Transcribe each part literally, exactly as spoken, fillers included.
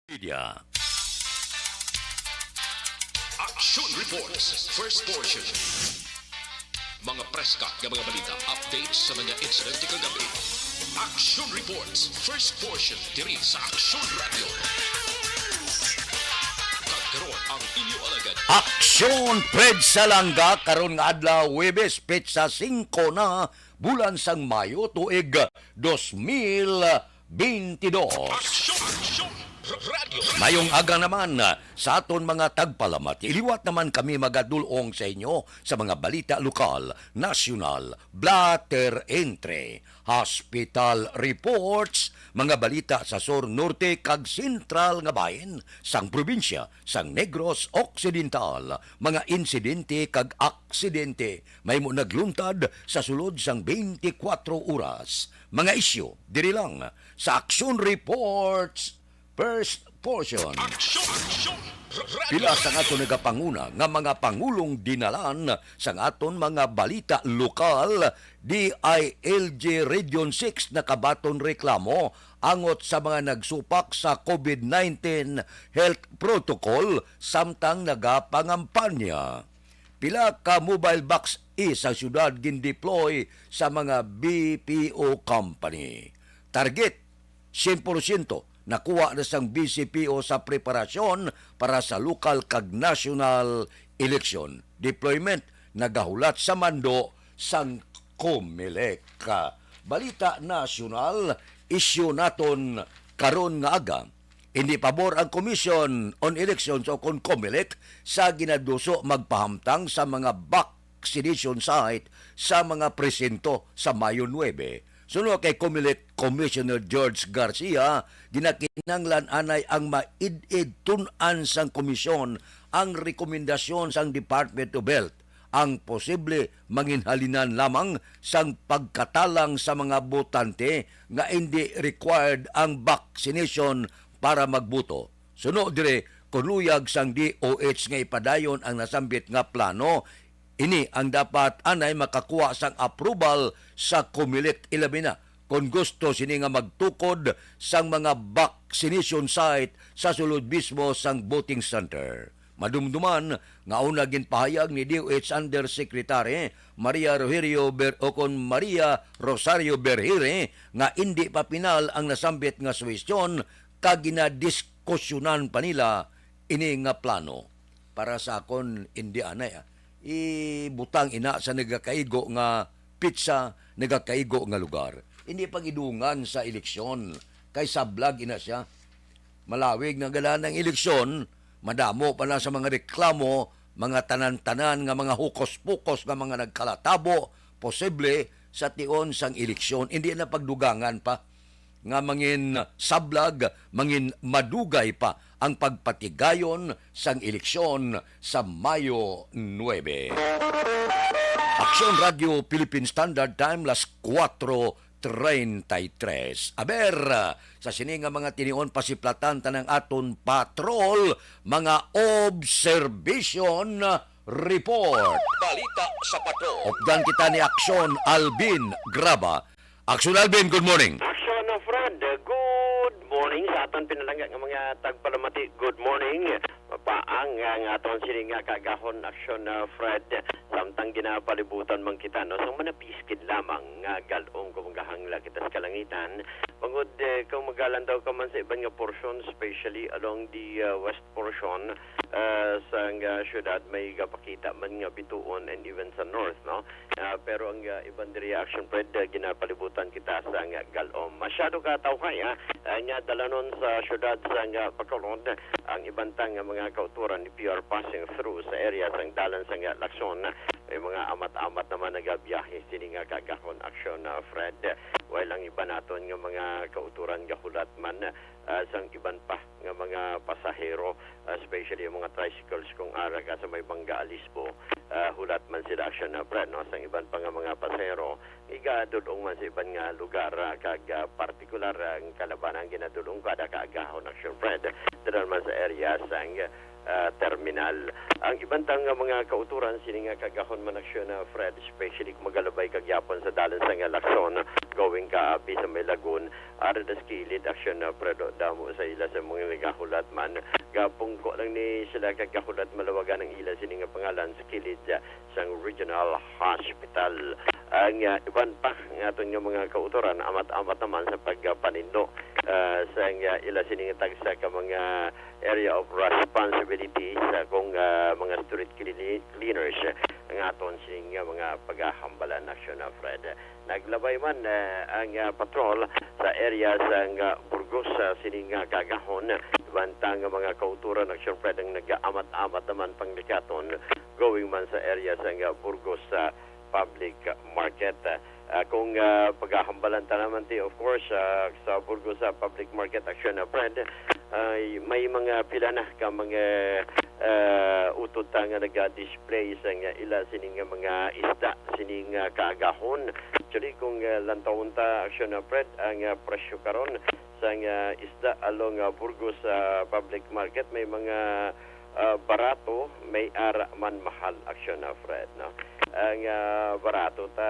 Media. Action Reports, first portion. Mga preska nga mga balita, updates sa mga insidente kagabi. Action Reports, first portion, diri sa Action Radio. Kag karon ang inyo alagad. Action Fred Salanga, karon nga adlaw, Huwebes, petsa singko na, bulan sang Mayo, tuig dos mil bentidós. Aksyon! Aksyon! Radyo! Mayong aga naman, ah, sa aton mga tagpalamati. Liwat naman kami magadulong sa inyo sa mga balita lokal, nasyonal, blatter entry, hospital reports, mga balita sa sur, norte, kag sentral nga bahin sang probinsya sang Negros Occidental, mga insidente kag aksidente mahimo nagluntad sa sulod sang twenty-four oras. Mga isyu diri lang sa Action Reports first portion. Action! Action! Pila sang aton nagapanguna nga mga pangulong dinalan sang aton mga balita lokal, D I L G Region six nakabaton reklamo angot sa mga nagsupak sa COVID nineteen health protocol samtang nagapangampanya. Pila ka mobile box E sa siyudad gindeploy sa mga B P O company. Target, sien porsyento nakuha na sang B C P O sa preparasyon para sa lokal kag nasyonal eleksyon. Deployment nagahulat sa mando sang Comelec. Balita nasyonal, isyu naton karon nga aga. Indi pabor ang Commission on Elections o kon Comelec sa ginaduso magpahamtang sa mga vaccination site sa mga presinto sa Mayo nuebe. Suno kay Comelec Commissioner George Garcia, ginakinahanglan anay ang maid-id tun-an sang komisyon ang rekomendasyon sang Department of Health. Ang posible manginhalinan lamang sang pagkatalang sa mga botante nga indi required ang vaccination para magboto. Suno diri, kon luyag sang D O H nga ipadayon ang nasambit nga plano, ini ang dapat anay makakuha sang approval sa Comelec, ilabi na kon gusto sini nga magtukod sang mga vaccination site sa sulod mismo sang voting center. Madumduman nga una ginpahayag ni D O H Undersecretary Maria Rogerio Ber-, o kon Maria Rosario Berhire nga indi pa pinal ang nasambit nga suhestyon kag ginadiskusyonan pa nila ini nga plano. Para sa akon, indi anay, ah. Ibutang ina sa nagakaigo nga pitsa, nagakaigo nga lugar. Indi pag-idungan sa eleksyon, kay sablag ina sia. Malawig na gala ang eleksyon, madamo pa na sa mga reklamo, mga tanan-tanan nga mga hukos-pukos nga mga nagkalatabo, posible sa tion sang eleksyon, indi na pagdugangan pa nga mangin sablag, mangin madugay pa ang pagpatigayon sang eleksyon sa Mayo nuebe. Aksyon Radyo Philippine Standard Time, las kuwatro treinta y tres. Aber, sa sini nga mga tinion, pasiplatan ta ang aton patrol, mga observation report. Balita sa patrol. Updan kita ni Aksyon Alvin Graba. Aksyon Alvin, good morning. Aksyon, uh, Fred, uh, good morning sa aton pinalangga nga mga tagpalamati. Good morning. Mapaang nga, nga aton sini nga kaagahon, Aksyon, uh, Fred. Samtang ginapalibutan man kita, no, sang manapiskid lamang nga gal-ong kung magahangla kita sa kalangitan. Bangod, eh, kung magalandaw ka man sa iban nga porsyon, especially along the, uh, west portion, uh, sang, uh, syudad, may gapakita man nga bituon and even sa north, no? Ah, pero ang, ah, iban diri, Action Fred, ah, ginapalibutan kita sang gal-om. Masyado ka tawhay, ah, ah, nga dalanon sa syudad sang, ah, Bacolod ang iban ta nga mga kauturan ni P R passing through sa area sang dalan sang, ah, Lacson. May mga amat-amat naman nagabiyahe sini nga kaagahon, Action, ah, Fred. While ang iban naton nga mga kauturan gahulat man, ah, sang iban pa nga mga pasahero, ah, especially ang mga tricycles kung ara ka sa may Banga Alisbo, ah, hulat man sila, Action, ah, Fred, no? Sang iban pa nga mga pasahero, igadulong man sa iban nga lugar, ah, kag, ah, partikular ang kalabanan ginadulong kada kaagahon, Action, Fred. Dira man sa area sang, ah, terminal. Ang iban ta nga mga kauturan sini nga kaagahon man, Action, ah, Fred, especially kung magalabay ka gyapon sa dalan sang Lacson, going kaapi sa may Lagun, ara das kilid, Aksyon, ah, Fred, damo sa ila sa mga nagahulat man. Gapungko lang ni sila kag gahulat malawagan ang ila sini nga pangalan sa kilid, ah, sang regional hospital. Ang, ah, iban pa nga aton nga mga kautoran, amat-amat naman sa pagpanindo, ah, sang, ah, ila sini nga tagsa ka mga area of responsibility sa kung, ah, mga street clean-, cleaners nga aton sini nga mga pagahambalan, Aksyon, ah, Fred. Naglabay man, eh, ang, ah, patrol sa area sang, ah, Burgos, ah, sini nga kaagahon. Bantang nga mga kautoran, Aksyon, Fred, ang nagaamat-amat naman panglikaton going man sa area sang, ah, Burgos, ah, Public Market. Ah, kung, ah, pagahambalan ta naman ti, of course, ah, sa Burgos, ah, Public Market, Aksyon, ah, Fred, ay may mga pila na ka mga, ah, utod ta nga naga-display sa nga ila sini nga mga isda sini nga kaagahon. Actually, kung, ah, lantawon ta, Aksyon, ah, Fred, ang, ah, presyo karon sa nga isda along, ah, Burgos, ah, Public Market, may mga, ah, barato, may ara man mahal, Aksyon, ah, Fred, no? Ang, ah, barato ta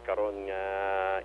karon nga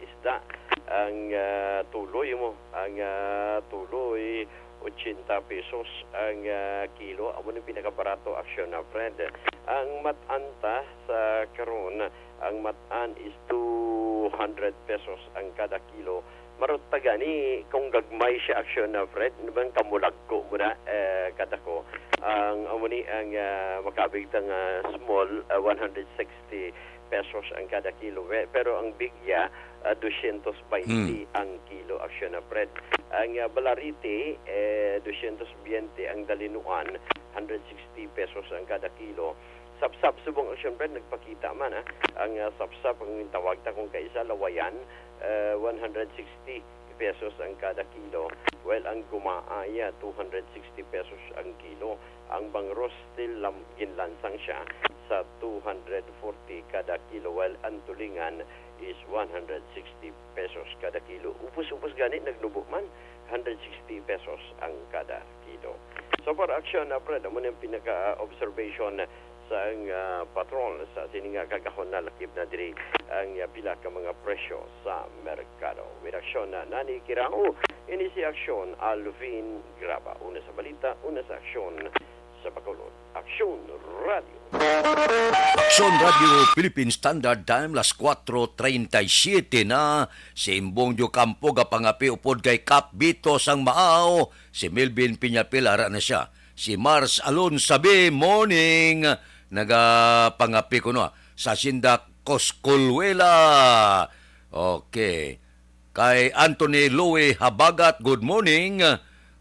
isda, ang, ah, tuloy mo, ang, ah, tuloy, ochenta pesos ang, ah, kilo. Amo ni pinakabarato, Aksyon, ah, Fred. Ang mat-an ta sa karon, ang mat-an is two hundred pesos ang kada kilo. Marot ta gani kung gagmay siya, Aksyon, ah, Fred, nabang kamulagko mo na, eh, kada ko. Ang amo ni ang, ah, makabig ta nga small, ah, one hundred sixty pesos ang kada kilo. We-, pero ang bigya, ah, dosyentos baynte Hmm. ang kilo, Aksyon, ah, Fred. Ang, ah, balariti, eh, dosyentos baynte, ang dalinuan, hundred sixty pesos ang kada kilo. Sapsap subong, Aksyon, Fred, nagpakita man, ah. Ang, ah, sapsap, ang tawag ta kung kaisa, lawayan, eh, one hundred sixty pesos ang kada kilo. Well, ang gumaa, iya, two hundred sixty pesos ang kilo. Ang bangros still lam-, ginlansang siya sa two hundred forty kada kilo, while ang tulingan is one hundred sixty pesos kada kilo. Upos-upos gani, nagnubo man, hundred sixty pesos ang kada kilo. So, for Aksyon, ah, Fred, amo ni ang pinaka-observation sang, ah, patrol sa sini nga kagahon. Nalakip na diri ang, ah, pila ka mga presyo sa merkado. With Aksyon, ah, Nani Kirao, ini si Aksyon, Alvin Graba. Una sa balita, una sa aksyon, sa Bacolod. Aksyon Radio. Aksyon Radio Philippine Standard Time, las cuatro treinta y siete na. Si Imbong Diocampo gapangapi upod kay Kap Bito sang Maaw, si Melvin Piñapil, ara na siya. Si Mars Alonsabi, morning. Nagapangapi kuno, ah, sa Sinda Coscolwela. Okay. Kay Anthony Louie Habagat, good morning.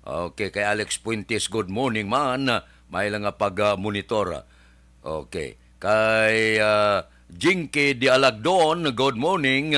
Okay, kay Alex Fuentes, good morning man. May lang nga pag, ah, monitor. Okay. Kay, ah, Jinky Dialagdon, good morning.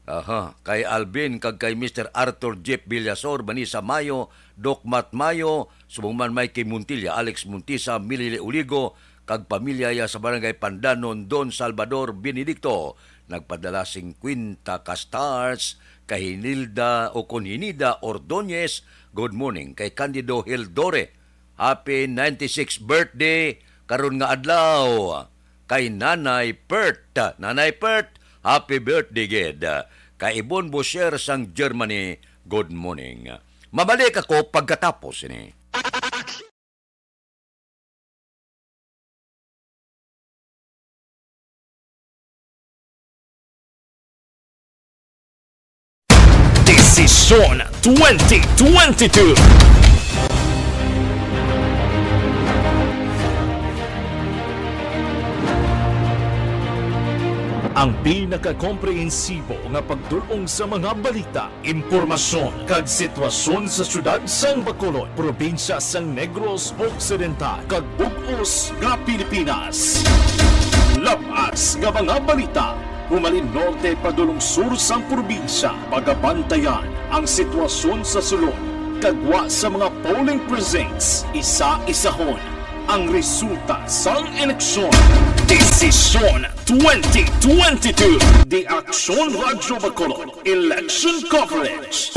Aha, kay Alvin kag kay Mister Arthur Jeff Villasor, Vanessa Mayo, Doc Matt Mayo, subong man Mikey Montilla, Alex Montisa, Milili Uligo, kag pamilya iya sa Barangay Pandanon, Don Salvador Benedicto. Nagpadala singkwenta ka stars kay Hinilda o kon Hinida Ordonez, good morning. Kay Candido Hildore, happy ninety-six birthday karon nga adlaw. Kay Nanay Pert, Nanay Pert, happy birthday gid. Kay Ibon Bosher sang Germany, good morning. Mabalik ako pagkatapos ini. Desisyon twenty twenty-two. Ang pinakakomprehensibo nga pagdul-ong sa mga balita, impormasyon, kag sitwasyon sa siyudad sang Bacolod, probinsya sang Negros Occidental, kag bug-os nga Pilipinas. Labas nga mga balita, humalin norte padulong sur sang probinsya, pagabantayan ang sitwasyon sa sulod, kag gwa sa mga polling precincts, isa-isahon ang resulta sang eleksyon. Desisyon twenty twenty-two. The Aksyon Radyo Bacolod Election Coverage.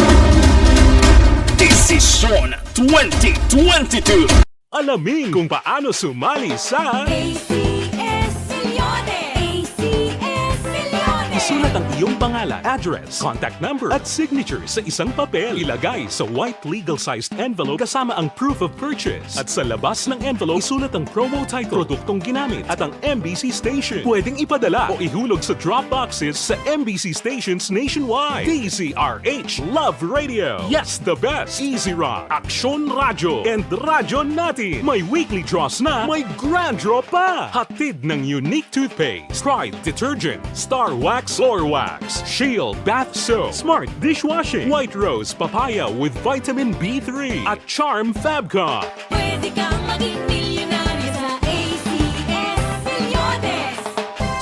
Desisyon twenty twenty-two. Alamin kung paano sumali sa A C S Milyones! A C S Milyones! Isulat ang iyong pangalan, address, contact number, at signature sa isang papel. Ilagay sa white legal-sized envelope kasama ang proof of purchase. At sa labas ng envelope, isulat ang promo title, produktong ginamit, at ang M B C station. Pwedeng ipadala o ihulog sa drop boxes sa M B C stations nationwide. D Z R H Love Radio. Yes, the best. Easy Rock, Aksyon Radyo, and Radyo Natin. May weekly draws na, may grand draw pa. Hatid ng Unique Toothpaste, Pride Detergent, Star Wax, Floor Wax, Shield Bath Soap, Smart Dishwashing, White Rose Papaya with Vitamin B three, at Charm Fabcon. Pwede kang maging milyonaryo sa A C S Reloaded.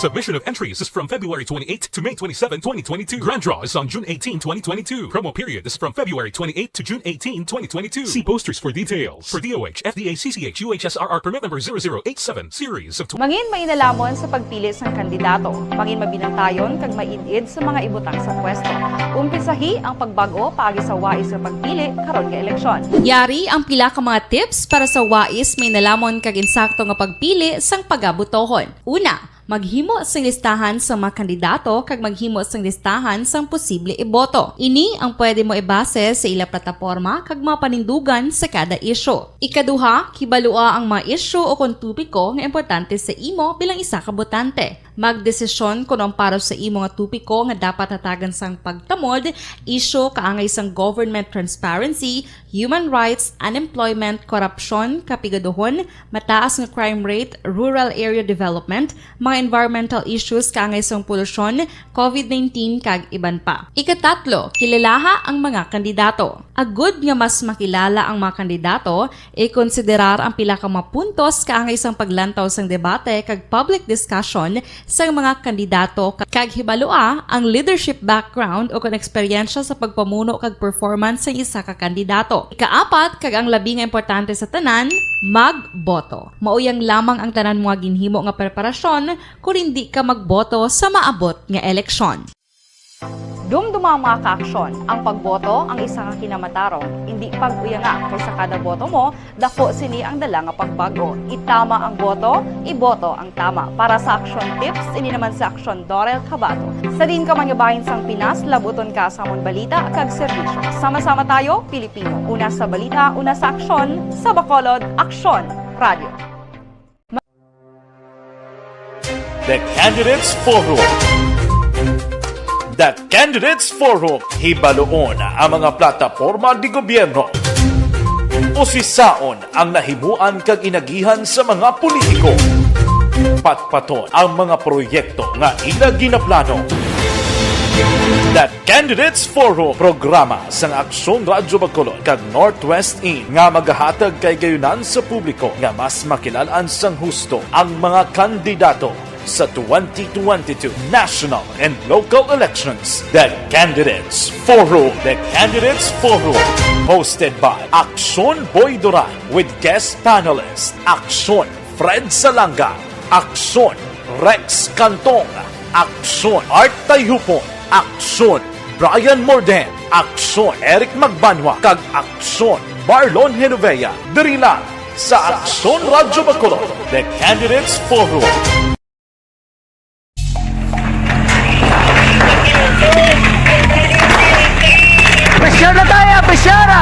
Submission of entries is from February twenty-eight to May twenty-seven, twenty twenty-two. Grand draw is on June eighteen, twenty twenty-two. Promo period is from February twenty-eight to June eighteen, twenty twenty-two. See posters for details. For D O H, F D A, C C H, U H S R R permit number zero zero eight seven, series of tw- Mangin mainalamon sa pagpili sang kandidato. Mangin mabinantayon kag maid-id sa mga ibutang sa pwesto. Umpisahi ang pagbag-o paagi sa wais nga pagpili karon nga eleksyon. Yari ang pila ka mga tips para sa wais mainalamon kag insakto nga pagpili sang pagabotohon. Una, maghimo sing listahan sa mga kandidato kag maghimo sing listahan sang posible iboto. Ini ang pwede mo ibase sa ila plataporma kag mga panindugan sa kada isyu. Ikaduha, kibalua ang mga isyu o kon topiko nga importante sa imo bilang isa ka botante. Magdesisyon kon ang para sa imo nga topiko nga dapat hatagan sang pagtamod, isyu kaangay sang government transparency, human rights, unemployment, korupsyon, kapigaduhon, mataas nga crime rate, rural area development, mga environmental issues kaangay sang polusyon, covid nineteen, kag iban pa. Ikatatlo, kilalaha ang mga kandidato. Agud nga mas makilala ang mga kandidato, ikonsiderar ang pila ka mga puntos kaangay sang paglantaw sang debate kag public discussion sang mga kandidato, kag hibalua ang leadership background o kon eksperyensya sa pagpamuno kag performance sang isa ka kandidato. Ikaapat, kag ang labi nga importante sa tanan, magboto. Mao yang lamang ang tanan mo nga ginhimo nga preparasyon kon indi ka magboto sa maabot nga eleksyon. Dumduma ang mga kaaksyon, ang pagboto ang isa ka kinamatarong, indi pag-uyanga, kay sa kada boto mo, dako sini ang dala nga pagbag-o. Itama ang boto, iboto ang tama. Para sa Aksyon Tips, ini naman si Aksyon Dorel Cabato. Sa diin ka man nga bahin sang Pinas, labuton ka sa amon balita kag serbisyo. Sama-sama tayo, Pilipino. Una sa balita, una sa aksyon, sa Bacolod, Aksyon Radio. The Candidates Forum. The Candidates Forum, hibaluon ang mga plataporma di gobyerno. Usisaon ang nahimuan kag inagihan sa mga politiko. Patpaton ang mga proyekto nga ila ginaplano. The Candidates Forum, programa sang Aksyon Radyo Bacolod kag Northwest In nga magahatag kay gayunan sa publiko nga mas makilalan sang husto ang mga kandidato sa twenty twenty-two national and local elections. The Candidates Forum. The Candidates Forum, hosted by Aksyon Boy Duran with guest panelist Aksyon Fred Salanga, Aksyon Rex Cantong, Aksyon Art Tayhupon, Aksyon Brian Morden, Aksyon Eric Magbanwa, kag Aksyon Marlon Genovea. Diri lang sa Aksyon Radyo Bacolod, The Candidates Forum. Pressure na tayo, pressure!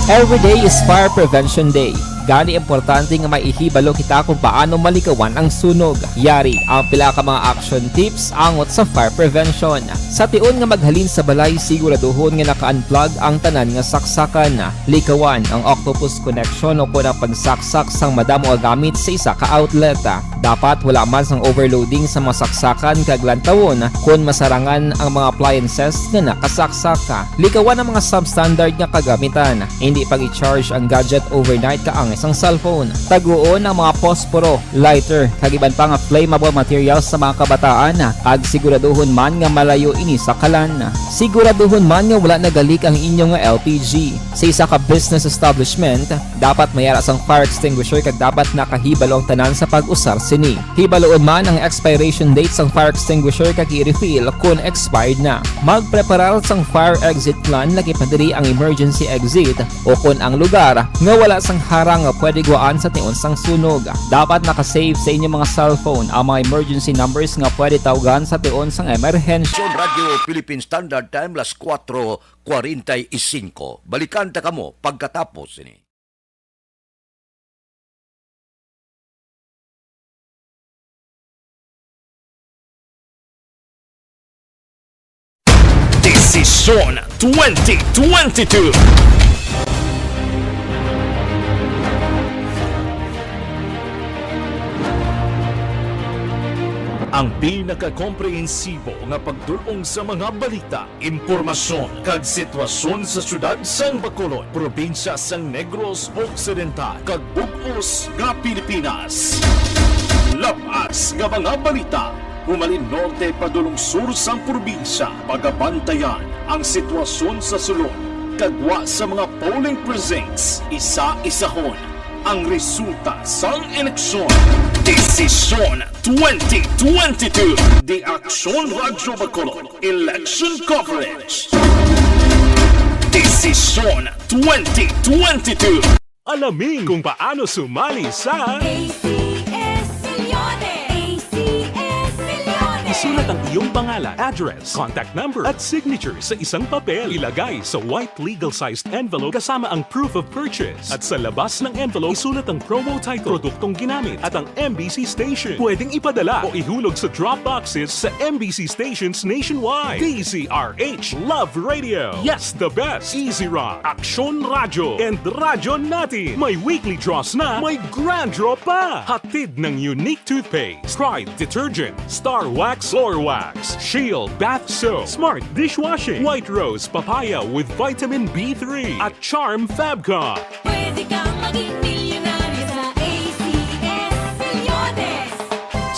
Every day is Fire Prevention Day. Gani, importante nga maihibalo kita kung paano malikawan ang sunog. Yari ang pila ka mga action tips angot sa fire prevention. Sa tion nga maghalin sa balay, siguraduhon nga naka-unplug ang tanan nga saksakan. Likawan ang octopus connection o kon ang pagsaksak sang madamo nga gamit sa isa ka outlet. Dapat wala man sang overloading sa mga saksakan kag lantawon kon masarangan ang mga appliances nga nakasaksak. Likawan ang mga substandard nga kagamitan. Indi pag-i-charge ang gadget overnight kaangay sang cellphone. Taguon ang mga posporo, lighter, kag iban pa nga flammable materials sa mga kabataan, kag siguraduhon man nga malayo ini sa kalan. Siguraduhon man nga wala nagalik ang inyo nga L P G. Sa isa ka business establishment, dapat may ara sang fire extinguisher kag dapat nakahibalo ang tanan sa pag-usar Sini, hibaluon man ang expiration date sang fire extinguisher kag i-refill kon expired na. Magpreparar sang fire exit plan, lakip na diri ang emergency exit, o kon ang lugar nga wala sang harang nga pwede gwaan sa tion sang sunog. Dapat naka-save sa inyo mga cellphone ang mga emergency numbers nga pwede tawgan sa tion sang emerhensya. Aksyon Radyo Philippine Standard Time, las kuwatro kwarenta y singko. Balikan ta kamo pagkatapos sini. Desisyon twenty twenty-two. Ang pinakakomprehensibo nga pagdul-ong sa mga balita, impormasyon, kag sitwasyon sa siyudad sang Bacolod, probinsya sang Negros Occidental, kag bug-os nga Pilipinas. Lab-as nga mga balita, humalin norte padulong sur sang probinsya, pagabantayan ang sitwasyon sa sulod kag gwa sa mga polling precincts, isa-isahon ang resulta sang eleksyon. Desisyon twenty twenty-two. The Aksyon Radyo Bacolod Election Coverage. Desisyon twenty twenty-two. Alamin kung paano sumali sa A C S Millones. A C S Millones. Isulat ang iyong pangalan, address, contact number, at signature sa isang papel. Ilagay sa white legal-sized envelope kasama ang proof of purchase. At sa labas ng envelope, isulat ang promo title, produktong ginamit, at ang M B C station. Pwedeng ipadala o ihulog sa drop boxes sa M B C stations nationwide. D Z R H Love Radio. Yes, the best. Easy Rock, Aksyon Radyo, and Radyo Natin. May weekly draws na, may grand draw pa. Hatid ng Unique Toothpaste, Pride Detergent, Star Wax Floor Wax, Shield Bath Soap, Smart Dishwashing, White Rose Papaya with Vitamin B three, at Charm Fabcon. Pwede kang maging milyonaryo sa A C S Millones.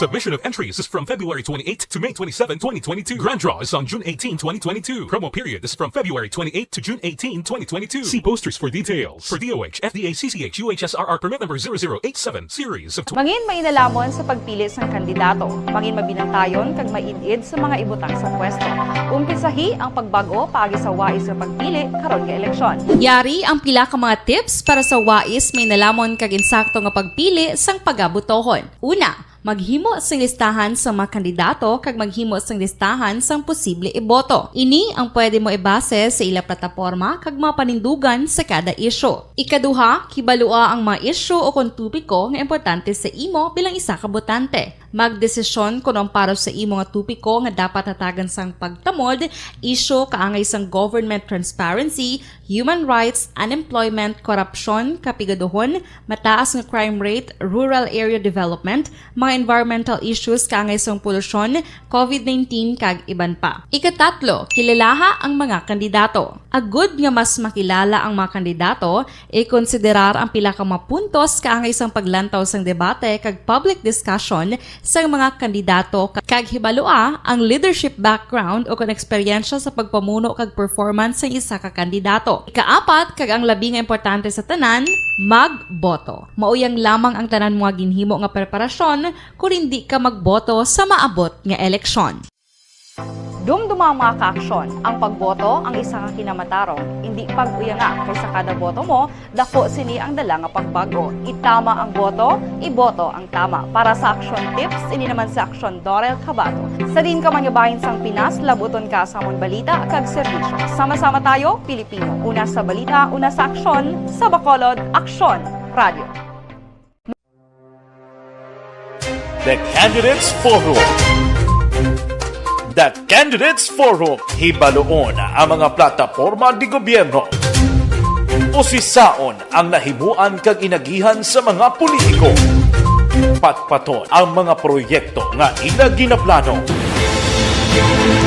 Submission of entries is from February twenty-eight to May twenty-seven, twenty twenty-two. Grand draw is on June eighteen, twenty twenty-two. Promo period is from February twenty-eight to June eighteen, twenty twenty-two. See posters for details. For D O H, F D A, C C H, U H S R R permit number zero zero eight seven, series of tw- Mangin mainalhamon sa pagpili sang kandidato. Mangin mabinantayon kag maid-id sa mga ibutang sa pwesto. Umpisahi ang pagbag-o paagi sa wais nga pagpili karon nga eleksyon. Yari ang pila ka mga tips para sa wais, mainalamon kag insakto nga pagpili sang pagabotohon. Una, maghimo sing listahan sang mga kandidato kag maghimo sing listahan sang posible iboto. Ini ang pwede mo ibase sa ila plataporma kag mga panindugan sa kada isyu. Ikaduha, kibalua ang mga isyu o kon topiko nga importante sa imo bilang isa ka botante. Magdesisyon kon ang para sa imo nga topiko nga dapat hatagan sang pagtamod, isyu kaangay sang government transparency, human rights, unemployment, korupsyon, kapigaduhon, mataas nga crime rate, rural area development, mga environmental issues kaangay sang polusyon, covid nineteen, kag iban pa. Ikatatlo, kilalaha ang mga kandidato. Agud nga mas makilala ang mga kandidato, ikonsiderar ang pila ka mga puntos kaangay sang paglantaw sang debate kag public discussion sang mga kandidato, ka-, kag hibalua ang leadership background o kon eksperyensya sa pagpamuno kag performance sang isa ka kandidato. Ikaapat, kag ang labi nga importante sa tanan, magboto. Mauyang lamang ang tanan mo nga ginhimo nga preparasyon kon indi ka magboto sa maabot nga eleksyon. Dumduma, mga kaaksyon, ang pagboto ang isa ka kinamatarong. Indi pag-uyanga, kay sa kada boto mo, daku sini ang dala nga pagbag-o. Itama ang boto, iboto ang tama. Para sa Aksyon Tips, ini naman si Aksyon Dorel Cabato. Sa diin ka man nga bahin sang Pinas, labuton ka sa amon balita kag serbisyo. Sama-sama tayo, Pilipino. Una sa balita, una sa aksyon, sa Bacolod, Aksyon Radio. The Candidates Forum. The Candidates Forum. Hibaluon ang mga plataporma de gobyerno. Usisaon ang nahimuan kag inagihan sa mga politiko. Patpaton ang mga proyekto nga ila ginaplano.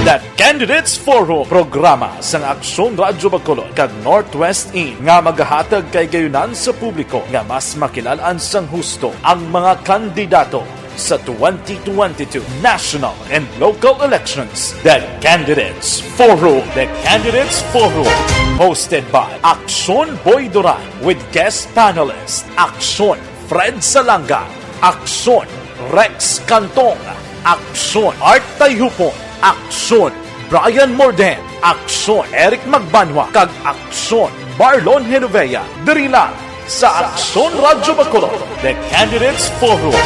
The Candidates Forum, programa sang Aksyon Radyo Bacolod kag Northwest In nga magahatag kay gayunan sa publiko nga mas makilal-an sang husto ang mga kandidato sa twenty twenty-two national and local elections. The Candidates Forum. The Candidates Forum, hosted by Aksyon Boy Duran with guest panelist Aksyon Fred Salanga, Aksyon Rex Cantong, aksyon. Art Tayhupon, aksyon. Brian Morden, aksyon. Eric Magbanwa, kag aksyon. Marlon Genovea, diri lang sa Aksyon Radyo Bacolod, The Candidates Forum.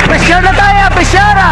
Pressure na tayo! Pressure na!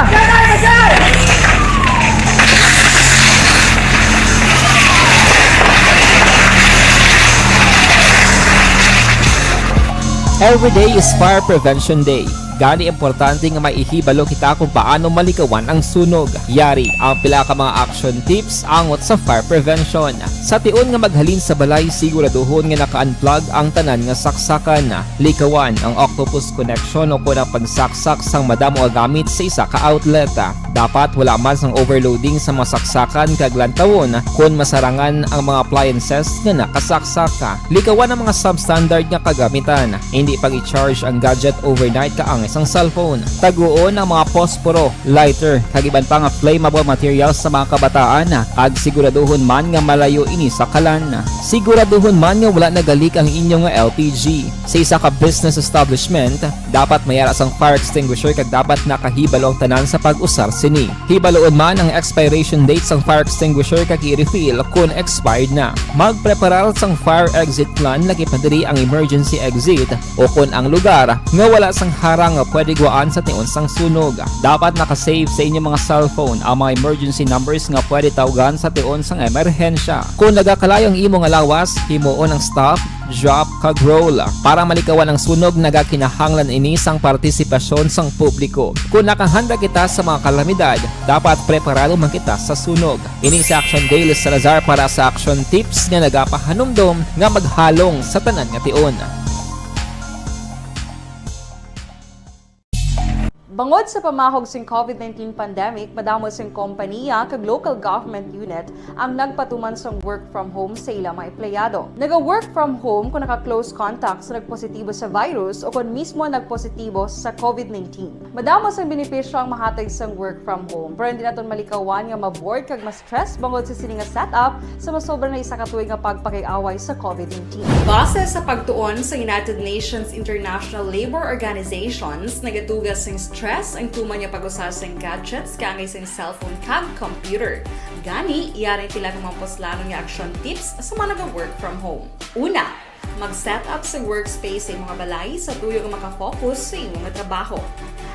Every day is Fire Prevention Day. Gani, importante nga may ihibalo kita kung paano malikawan ang sunog. Yari ang pila ka mga action tips angot sa fire prevention. Sa tion nga maghalin sa balay, siguraduhon nga naka-unplug ang tanan nga saksakan. Likawan ang octopus connection o kon ang pagsaksak sang madamo nga gamit sa isa ka outlet. Dapat wala man sang overloading sa mga saksakan kag lantawon kon masarangan ang mga appliances nga nakasaksak. Likawan ang mga substandard nga kagamitan. Hindi pag-i-charge ang gadget overnight kaangay sang cellphone. Taguon ang mga posporo, lighter, kag iban pa nga flammable materials sa mga kabataan, kag siguraduhon man nga malayo ini sa kalan. Siguraduhon man nga wala nagalik ang inyo nga L P G. Sa isa ka business establishment, dapat may ara sang fire extinguisher kag dapat nakahibalo ang tanan sa pag-usar sini. Hibaluon man ang expiration date sang fire extinguisher kag i-refill kon expired na. Magpreparar sang fire exit plan, lakip na diri ang emergency exit o kon ang lugar nga wala sang harang nga pwede gwaan sa tion sang sunog. Dapat naka-save sa inyo mga cellphone ang mga emergency numbers nga pwede tawgan sa tion sang emerhensya. Kon nagakalayo ang imo nga lawas, himuon ang stop, drop, kag roll. Para malikawan ang sunog, nagakinahanglan ini sang partisipasyon sang publiko. Kon nakahanda kita sa mga kalamidad, dapat preparado man kita sa sunog. Ini si Action Day, Liz Salazar para sa Action Tips nga nagapahanumdom nga maghalong sa tanan nga tion. Bangod sa pamahog sing COVID nineteen pandemic, madamo sing kompanya kag local government unit ang nagpatuman sang work from home sa ila mga empleyado. Naga-work from home kung naka-close contact sa nagpositibo sa virus o kon mismo nagpositibo sa COVID nineteen. Madamo sang benepisyo ang mahatag sang work from home, pero hindi naton malikawan nga ma-bored kag ma-stress bangod sa sini nga setup sa masobra na isa ka tuig nga pagpakig-away sa COVID nineteen. Base sa pagtuon sa United Nations International Labour Organizations, nagatuga sing stress ang tuman nga pag-usa sing gadgets kaangay sing cellphone kag computer. Gani, yari ang pila ka mga puslanon nga action tips sa mga naga-work from home. Una, mag-set up sa workspace sa imo nga balay sa tuyo nga maka-focus sa imo nga trabaho.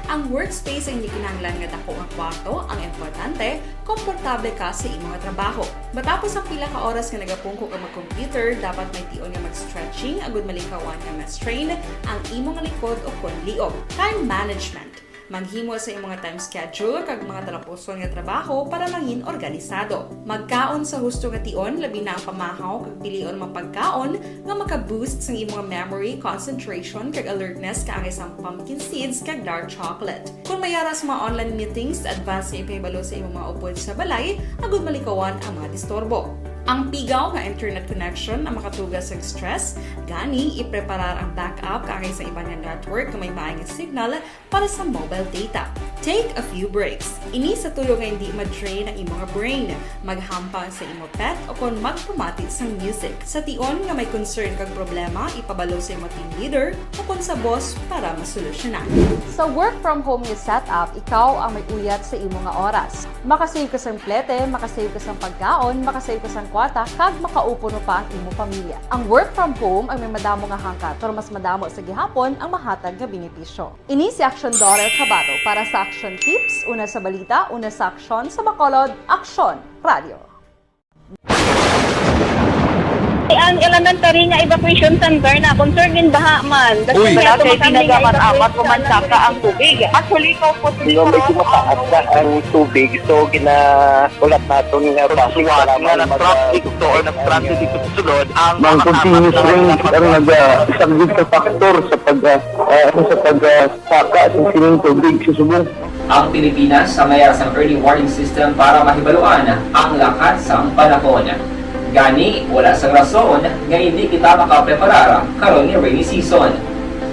Ang workspace ang hindi kinahanglan nga dako nga kwarto, ang importante, komportable ka sa imo nga trabaho. Matapos ang pila ka oras nga nagapungko ka mag-computer, dapat may tion nga mag-stretching agud malikawan nga ma-strain ang imo nga likod o kon liog. Time management. Maghimo sa imo nga time schedule kag mga talapuson nga trabaho para mangin organisado. Magkaon sa husto nga tion, labi na ang pamahaw kag pilion mga pagkaon nga maka-boost sang imo nga memory, concentration, kag alertness kaangay sang pumpkin seeds kag dark chocolate. Kon may ara sa mga online meetings, advance nga ipahibalo sa imo mga upod sa balay agud malikawan ang mga disturbo. Ang pigaw nga internet connection ang makatuga sang stress, gani ipreparar ang backup kaangay sa iban nga network nga may maayo nga signal para sa mobile data. Take a few breaks. Ini sa tuyo nga hindi ma-drain ang imo nga brain. Maghampang sa imo pet o kon magpamati sang music. Sa tion nga may concern kag problema, ipabalo sa imo team leader o kon sa boss para masolusyonan. Sa work from home nga setup, ikaw ang may uyat sa imo nga oras. Makasave ka sang plete, makasave ka sang pagkaon, makasave ka sang kwarta, kag makaupuno pa ang imo pamilya. Ang work from home ang may madamo nga hangkat, pero mas madamo sa gihapon ang mahatag nga benepisyo. Ini si Action Daughter Kabato para sa Action Tips, una sa balita, una sa aksyon, sa Bacolod, Aksyon Radio. Ang elementary nga evacuation center na concern in baha man. Uy. Wala kay tinaga man, amat ko man saka ang tubig. Actually, ikaw po, di ba, medyo mataas na ang tubig. So, ginahulat naton nga base nga nag-traffic to or nag-transit dito sa sulod, ang mga continuous rain ang nag-, ah, isa gid sa factor sa pag, ah, ah, sa pag, ah, saka sa sining tubig sa subong. Ang Pilipinas sa may ara sang early warning system para mahibaluan ang lakat sang panahon. Gani, wala sang rason nga hindi kita makapreparar karon nga rainy season.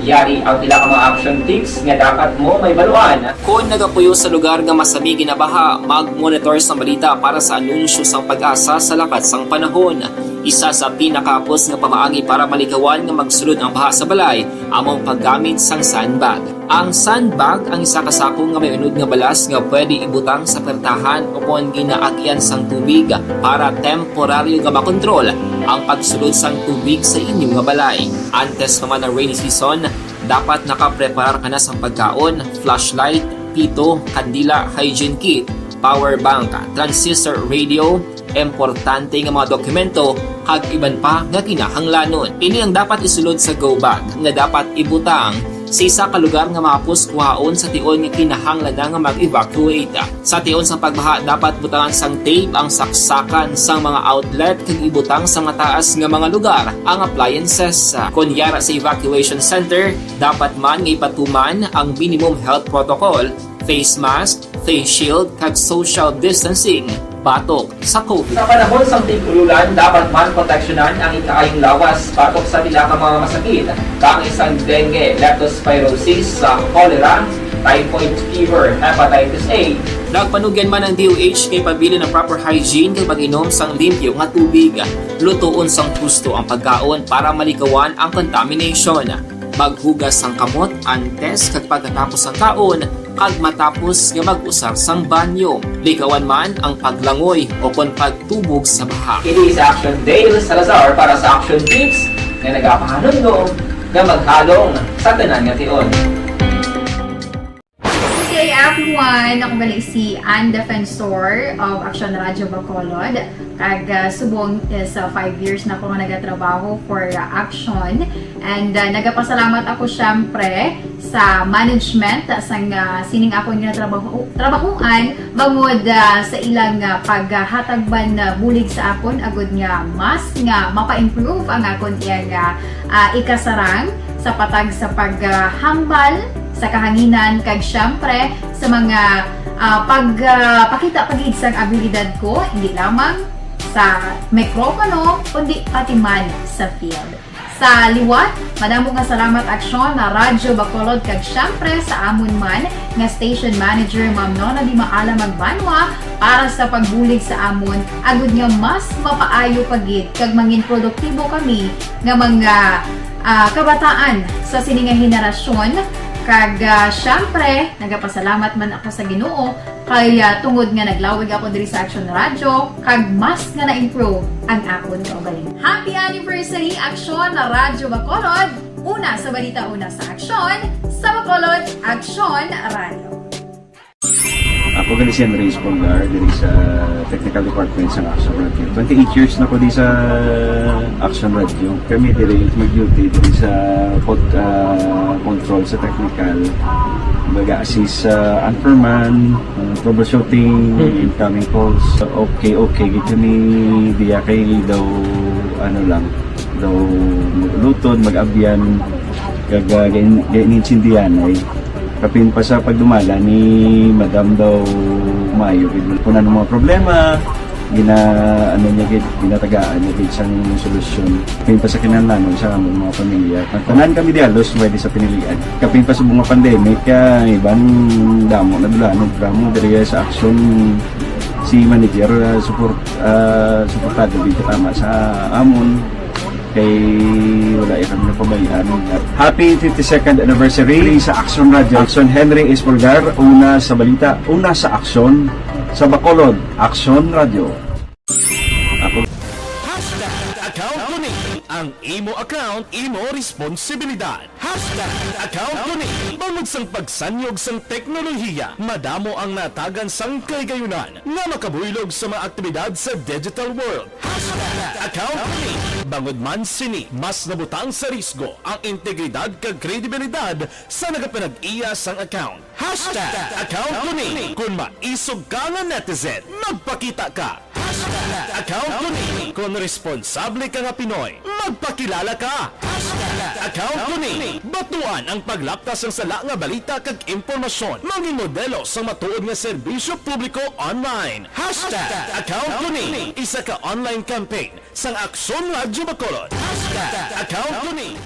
Yari ang pila ka mga action tips nga dapat mo mahibaluan. Kon nagapuyo sa lugar nga masami ginabaha, mag-monitor sang balita para sa anunsyo sang PAGASA sa lakat sang panahon. Isa sa pinakahapos nga pamaagi para malikawan nga magsulod ang baha sa balay amo ang paggamit sang sandbag. Ang sandbag ang isa ka sako nga may unod nga balas nga pwede ibutang sa pertahan o kon ginaagyan sang tubig para temporaryo nga makontrol ang pagsulod sang tubig sa inyo nga balay. Antes pa man ang rainy season, dapat nakapreparar ka na sang pagkaon, flashlight, pito, kandila, hygiene kit, power bank, transistor radio, importante nga mga dokumento, kag iban pa nga kinahanglanon. Ini ang dapat isulod sa go bag nga dapat ibutang sa isa ka lugar nga mahapos kuhaon sa tion nga kinahanglan na nga mag-evacuate. Sa tion sang pagbaha, dapat butangan sang tape ang saksakan sang mga outlet kag ibutang sa mataas nga mga lugar ang appliances. Kon yara sa evacuation center, dapat man nga ipatuman ang minimum health protocol, face mask, face shield, kag social distancing batok sa COVID. Sa panahon sang tig-ululan, dapat man proteksyonan ang ikaayong lawas batok sa pila ka mga masakit, kaangay sang dengue, leptospirosis, sa cholera, typhoid fever, hepatitis A. Nagpanugyan man ang D O H nga ipabilin ang proper hygiene kag pag-inom sang limpyo nga tubig. Lutoon sang husto ang pagkaon para malikawan ang contamination. Maghugas sang kamot antes kag pagkatapos sang kaon, kag matapos nga mag-usar sang banyo. Likawan man ang paglangoy o kon pagtubog sa baha. Kini sa Action Dale Salazar para sa Action Tips nga nagapahanumdom nga maghalong sa tanan nga tion. Good day, everyone! Ako gali si Ann Defensor of Action Radio Bacolod. Kag, ah, subong is, ah, five years na ako nga nagatrabaho for, ah, Action. And, ah, nagapasalamat ako, syempre, sa management, ah, sang, ah, sining akon nga trabaho, trabahuan, bangod, ah, sa ilang, ah, paghatag man, ah, bulig sa akon, agud nga mas nga mapa-improve ang akon iyang, ah, ah, ikasarang sa patag sa paghambal sa kahanginan, kag, syempre, sa mga, ah, pag, ah, pakita pa gid sang abilidad ko, hindi lamang sa mikropono, kundi pati man sa field. Sa liwat, madamo nga salamat, Aksyon, na Radyo Bacolod, kag syempre sa amon man nga station manager, Ma'am Nona Di Maala Magbanwa, para sa pagbulig sa amon, agud nga mas mapaayo pa gid kag mangin produktibo kami nga mga, ah, kabataan sa sini nga henerasyon. Kag, ah, syempre, nagapasalamat man ako sa Ginoo kay, ah, tungod nga naglawig ako diri sa Action Radio, kag mas nga na-improve ang akon kaugalingon. Happy anniversary, Action Radyo Bacolod! Una sa balita, una sa aksyon, sa Bacolod, Action Radio. Ako gali si Henry Espolgar, diri sa Technical Department sa Action Radio. Twenty-eight years na ko di sa Action Radio. Kami diri mag-duty diri sa pod-, ah, control sa technical. Mag-assist sa anchorman, ah, troubleshooting, Mhm. incoming calls. Okay, okay, gid kami diya kay daw, ano lang, daw mag-ulutod, mag-abyan, kag, ah, gain-, gain-, intindihan ay. Kapin pa sa pagdumala ni Madam daw maayo gid. Kung ano mga problema, gina-, ano niya gid, ginatagaan niya gid sang solusyon. Kapin pa sa kinahanglanon sa among mga pamilya. Tanan kami di halos pwede sa pinilian. Kapin pa sa mga pandemic, ah, iban damo na dula, ano, damo diri sa Action si manager, ah, support, ah, suportado gid tama sa amon. Kay wala ya kami napabayaan. Happy fifty-second anniversary sa Action Radio. Action Henry Espolgar, una sa balita, una sa aksyon, sa Bacolod, Action Radio. Ako. Hashtag account ko ni. Ang imo account, imo responsibilidad. Hashtag account ko ni. Bangod sang pagsanyog sang teknolohiya, madamo ang natagan sang kaligayunan nga makabuylog sa mga aktibidad sa digital world. Hashtag account ko ni. Bangod man sini, mas nabutang sa risgo ang integridad kag kredibilidad sa nagapanag-iya sang account. Hashtag account ko ni. Kon maisog ka nga netizen, magpakita ka. Hashtag account ko ni. Kon responsable ka nga Pinoy, magpakilala ka. Hashtag account ko ni. Batuan ang paglaptas sang sala nga balita kag impormasyon. Mangin modelo sang matuod nga serbisyo publiko online. Hashtag account ko ni. Isa ka online campaign sang Aksyon Radyo Bacolod. Hashtag account ko ni.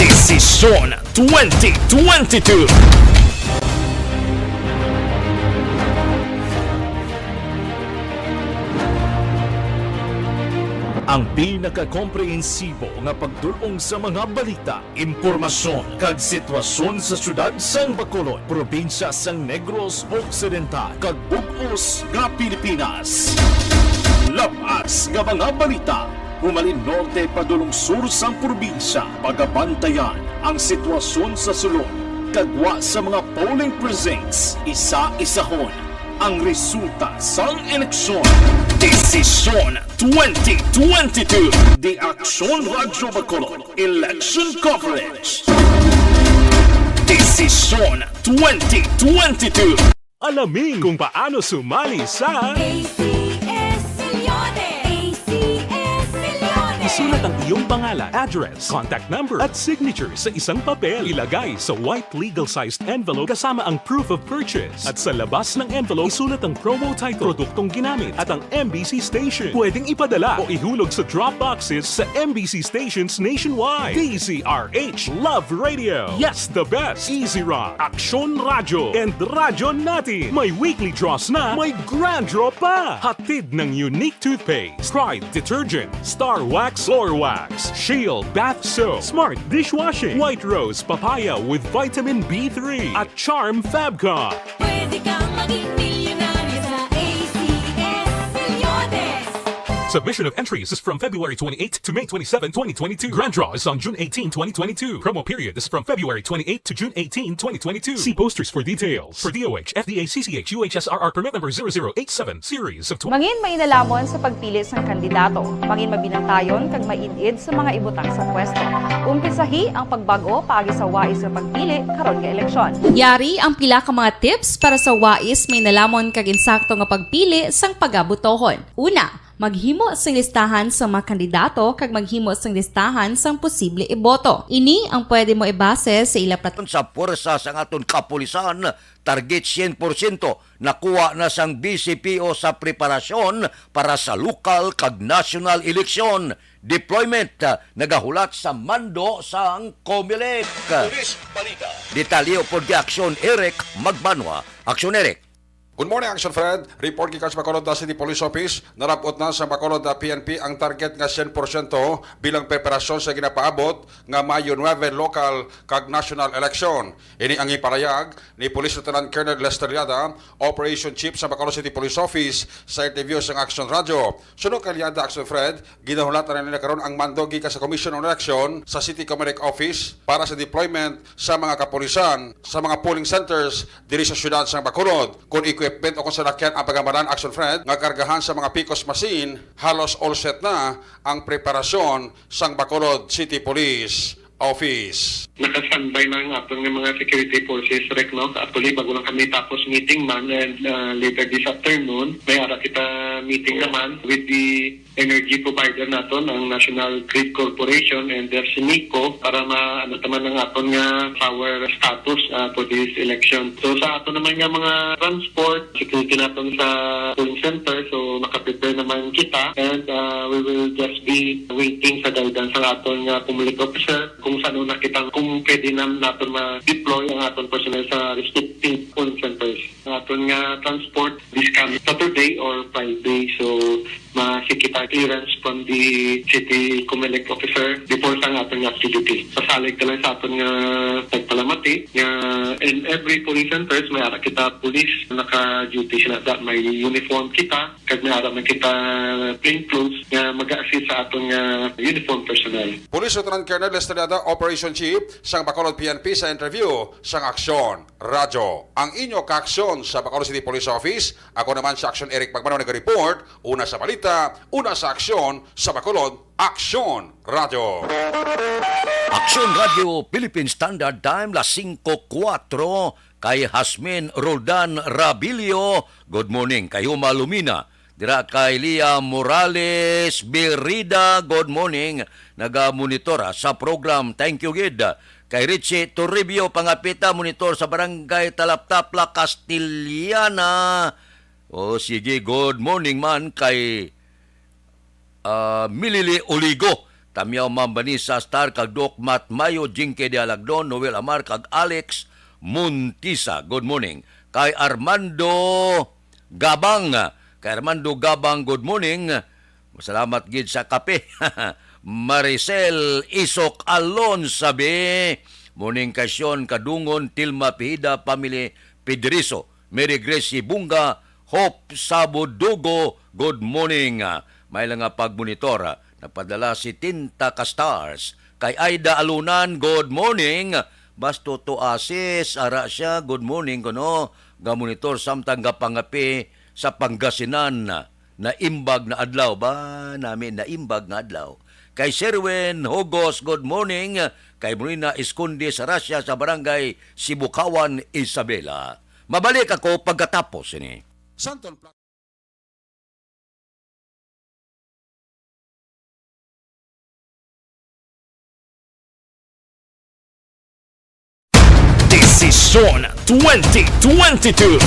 Desisyon twenty twenty-two. Ang pinakakomprehensibo nga pagdul-ong sa mga balita, impormasyon, kag sitwasyon sa siyudad sang Bacolod, probinsya sang Negros Occidental, kag bug-os nga Pilipinas. Labas nga mga balita, humalin norte padulong sur sang probinsya, pagabantayan ang sitwasyon sa sulod, kag gwa sa mga polling precincts, isa-isahon ang resulta sang eleksyon. Desisyon twenty twenty-two, The Aksyon Radyo Bacolod Election Coverage. Desisyon twenty twenty-two. Alamin kung paano sumali sa A C S Millones! A C S Millones! Isulat ang iyong pangalan, address, contact number, at signature sa isang papel. Ilagay sa white legal-sized envelope kasama ang proof of purchase. At sa labas ng envelope, isulat ang promo title, produktong ginamit, at ang M B C station. Pwedeng ipadala o ihulog sa drop boxes sa M B C stations nationwide. D Z R H, Love Radio, Yes the Best, Easy Rock, Aksyon Radyo, and Radyo Natin. May weekly draws na, may grand draw pa. Hatid ng Unique Toothpaste, Pride Detergent, Star Wax Floor Wax, Shield Bath Soap, Smart Dishwashing, White Rose Papaya with Vitamin B three, at Charm Fabcon. Pwede kang maging milyonaryo sa A C S Millones. Submission of entries is from February twenty-eighth to May twenty-seven, twenty twenty-two. Grand draw is on June eighteen, twenty twenty-two. Promo period is from February twenty-eighth to June eighteen, twenty twenty-two. See posters for details. For D O H, F D A, C C H, U H S R R permit number zero zero eight seven, series of twenty. Mangin mainalamon sa pagpili sang kandidato. Mangin mabinantayon kag maid-id sa mga ibutang sa pwesto. Umpisahi ang pagbag-o paagi sa wais nga pagpili karon nga eleksyon. Yari ang pila ka mga tips para sa wais, mainalamon kag insakto nga pagpili sang pagabotohon. Una, maghimo sing listahan sa mga kandidato kag maghimo sing listahan sang posible iboto. Ini ang pwede mo ibase sa ila plat- Sa puwersa sang aton kapulisan, target syen porsyento nakuha na sang B C P O sa preparasyon para sa lokal kag nasyonal eleksyon. Deployment, ah, nagahulat sa mando sang Comelec. Police Balita. Detalye upod kay Aksyon Eric Magbanwa. Aksyon Eric. Good morning, Action Fred. Report gikan sa Bacolod City Police Office. Narab-ot na sa Bacolod P N P ang target nga syen porsyento bilang preparasyon sa ginapaabot nga Mayo nuebe local kag national election. Ini ang ipahayag ni Police Lieutenant Colonel Lester Liada, Operation Chief sa Bacolod City Police Office, sa interview sa Action Radio. Suno kay Liada, Action Fred, ginahulatan na nila karon ang mando gikan sa Commission on Election sa City Comelec Office para sa deployment sa mga kapulisan sa mga polling centers diri sa siyudad sa Bacolod. Kung equipment o kung salakyan ang pagamalan, Action Fred, nga kargahan sa mga picos machine, halos all set na ang preparasyon sang Bacolod City Police Office. Naka-standby na ang aton nga mga security forces, Rek, no? Actually, bago lang kami tapos meeting man, and, uh, later this afternoon, may ara kita meeting naman with the energy provider naton, ang National Grid Corporation and their SEMECO, para ma-, ano naman ang aton nga power status, uh, for this election. So, sa aton naman nga mga transport, security naton sa polling center, so naka-prepare naman kita, and, uh, we will just be waiting sa guidance sa aton nga Comelec officer kung saan una kita, kung pwede na naton ma-deploy ang aton personnel sa respective polling centers. Ang aton nga transport this coming Saturday or Friday, so ma-seek kita clearance from the city Comelec officer before sa aton nga activity. Pasalig ka lang sa aton nga pagpalamati nga in every polling centers may ara kita police naka-duty sila, da may uniform kita, kag may ara man kita plain clothes nga mag-assist sa aton nga uniform personnel. Police Lieutenant Colonel Estrellada, Operation Chief sang Bacolod P N P, sa interview sang Aksyon Radyo. Ang inyo kaaksyon sa Bacolod City Police Office, ako naman si Aksyon Eric Magmano nag-report, una sa balita, una sa aksyon, sa Bacolod, Aksyon Radyo. Aksyon Radyo, Philippine Standard Time, las singko kuwatro, kay Hasmin Roldan Rabilio, good morning. Kay Huma Lumina, dira kay Lia Morales Birida, good morning. Nagamonitor, ah, sa program. Thank you gid. Kay Richie Toribio Pangapita, monitor sa Barangay Talaptapla, Castellana. O, sige, good morning man kay, ah, Milili Oligo. Tamyaw, Ma'am Vanessa Star, kag Doc Matt Mayo, Jinky Dialagdon, Noel Amar, kag Alex Montisa. Good morning. Kay Armando Gabang. Kay Armando Gabang, good morning. Masalamat gid sa kape. Maricel Isok Alonsabi. Morning kay Sean Kadungon, Tilma Pihida, family Pedrizo. Mary Grace Bunga, Hope Sabudugo, good morning. Ah, may lang nga pagmonitor, ah, nagpadala setenta ka stars. Kay Aida Alunan, good morning. Basto to Asis, ara siya, good morning kuno. Gamonitor samtang gapangape sa Pangasinan. Naimbag na adlaw ba? Nami naimbag nga adlaw. Kay Sherwin Hugos, good morning. Kay Marina Esconde sa Russia, sa barangay Sibukawan, Isabela. Mabalik ako pagkatapos ini. Santon Pla- Desisyon twenty twenty-two.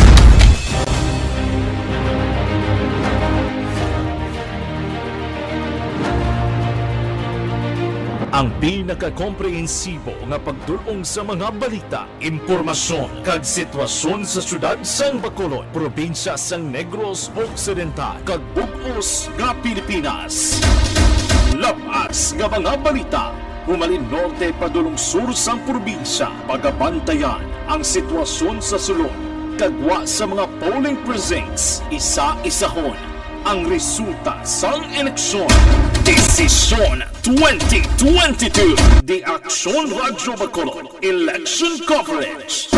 Ang pinakakomprehensibo nga pagdul-ong sa mga balita, impormasyon, kag sitwasyon sa siyudad sang Bacolod, probinsya sang Negros Occidental, kag bug-os nga Pilipinas. Lab-as nga mga balita, humalin norte padulong sur sang probinsya, pagabantayan ang sitwasyon sa sulod, kag gwa sa mga polling precincts, isa-isahon ang resulta sang eleksyon. Desisyon twenty twenty-two. The Aksyon Radyo Bacolod Election Coverage.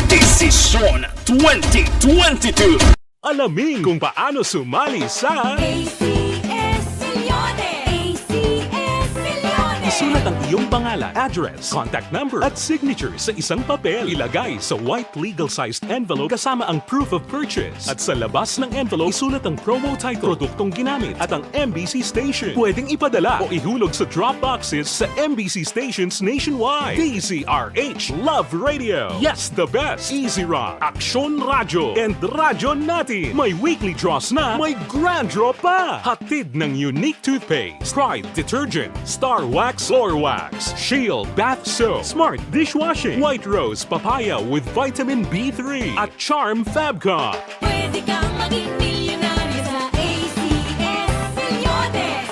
Desisyon twenty twenty-two. Alamin kung paano sumali sa A C S Millones. A C S Millones. Isulat ang iyong pangalan, address, contact number, at signature sa isang papel. Ilagay sa white legal-sized envelope kasama ang proof of purchase. At sa labas ng envelope, isulat ang promo title, produktong ginamit, at ang M B C station. Pwedeng ipadala o ihulog sa drop boxes sa M B C stations nationwide. D Z R H Love Radio. Yes, the best. Easy Rock, Aksyon Radyo, and Radyo Natin. May weekly draws na, may grand draw pa. Hatid ng Unique Toothpaste, Pride Detergent, Star Wax Floor Wax, Shield Bath Soap, Smart Dishwashing, White Rose Papaya with Vitamin B three, at Charm Fabcon. Pwede kang maging milyonaryo sa A C S Millones.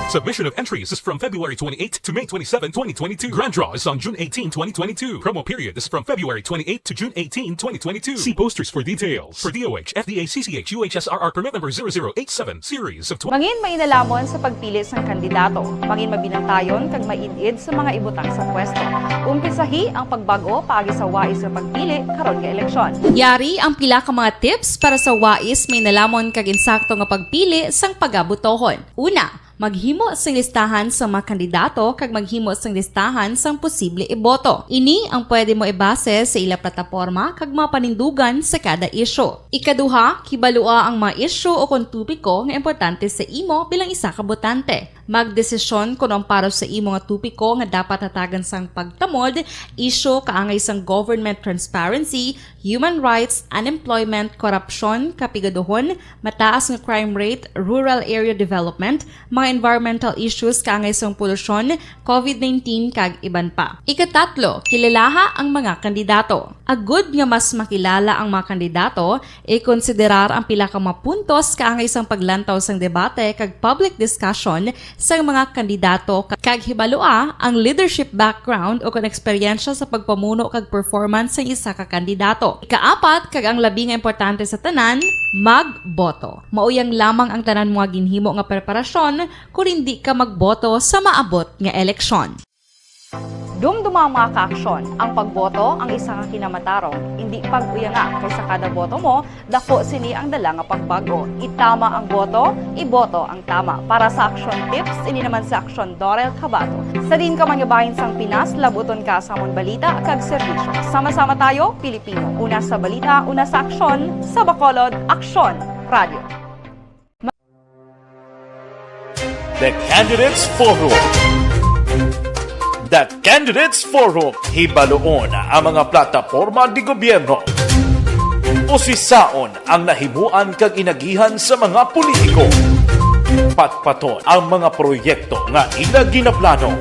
Submission of entries is from February twenty-eight to May twenty-seven, twenty twenty-two. Grand draw is on June eighteen, twenty twenty-two. Promo period is from February twenty-eight to June eighteen, twenty twenty-two. See posters for details. For D O H, F D A, C C H, U H S R R permit number zero zero eight seven, series of twenty. Mangin mainalhamon sa pagpili sang kandidato. Mangin mabinantayon kag maid-id sa mga ibutang sa pwesto. Umpisahi ang pagbag-o paagi sa wais nga pagpili karon nga eleksyon. Yari ang pila ka mga tips para sa wais, mainalhamon kag insakto nga pagpili sang pagabotohon. Una, maghimo sing listahan sa mga kandidato kag maghimo sing listahan sang posible iboto. Ini ang pwede mo ibase sa ila plataporma kag mga panindugan sa kada isyu. Ikaduha, kibalua ang mga isyu o kon topiko nga importante sa imo bilang isa ka botante. Magdesisyon kon ang para sa imo nga topiko nga dapat hatagan sang pagtamod, isyu kaangay sang government transparency, human rights, unemployment, korupsyon, kapigaduhon, mataas nga crime rate, rural area development, mga environmental issues kaangay sang polusyon, covid nineteen, kag iban pa. Ikatatlo, kilalaha ang mga kandidato. Agud nga mas makilala ang mga kandidato, ikonsiderar ang pila ka mga puntos kaangay sang paglantaw sang debate kag public discussion sang mga kandidato, kag hibalua ang leadership background o kon eksperyensya sa pagpamuno kag performance sang isa ka kandidato. Ikaapat, kag ang labi nga importante sa tanan, magboto. Mauyang lamang ang tanan mo nga ginhimo nga preparasyon kon indi ka magboto sa maabot nga eleksyon. Dumduma, mga kaaksyon, ang pagboto ang isa ka kinamatarong. Indi pag-uyanga, kay sa kada boto mo, daku sini ang dala nga pagbag-o. Itama ang boto, iboto ang tama. Para sa action tips, ini naman si Aksyon Dorel Cabato. Sa diin ka man nga bahin sang Pinas, labuton ka sa amon balita kag serbisyo. Sama-sama tayo, Pilipino. Una sa balita, una sa aksyon, sa Bacolod, Aksyon Radio. The Candidates Forum. The Candidates Forum, hibaluon ang mga plataporma de gobyerno. Usisaon ang nahimuan kag inagihan sa mga politiko. Patpaton ang mga proyekto nga ila ginaplano.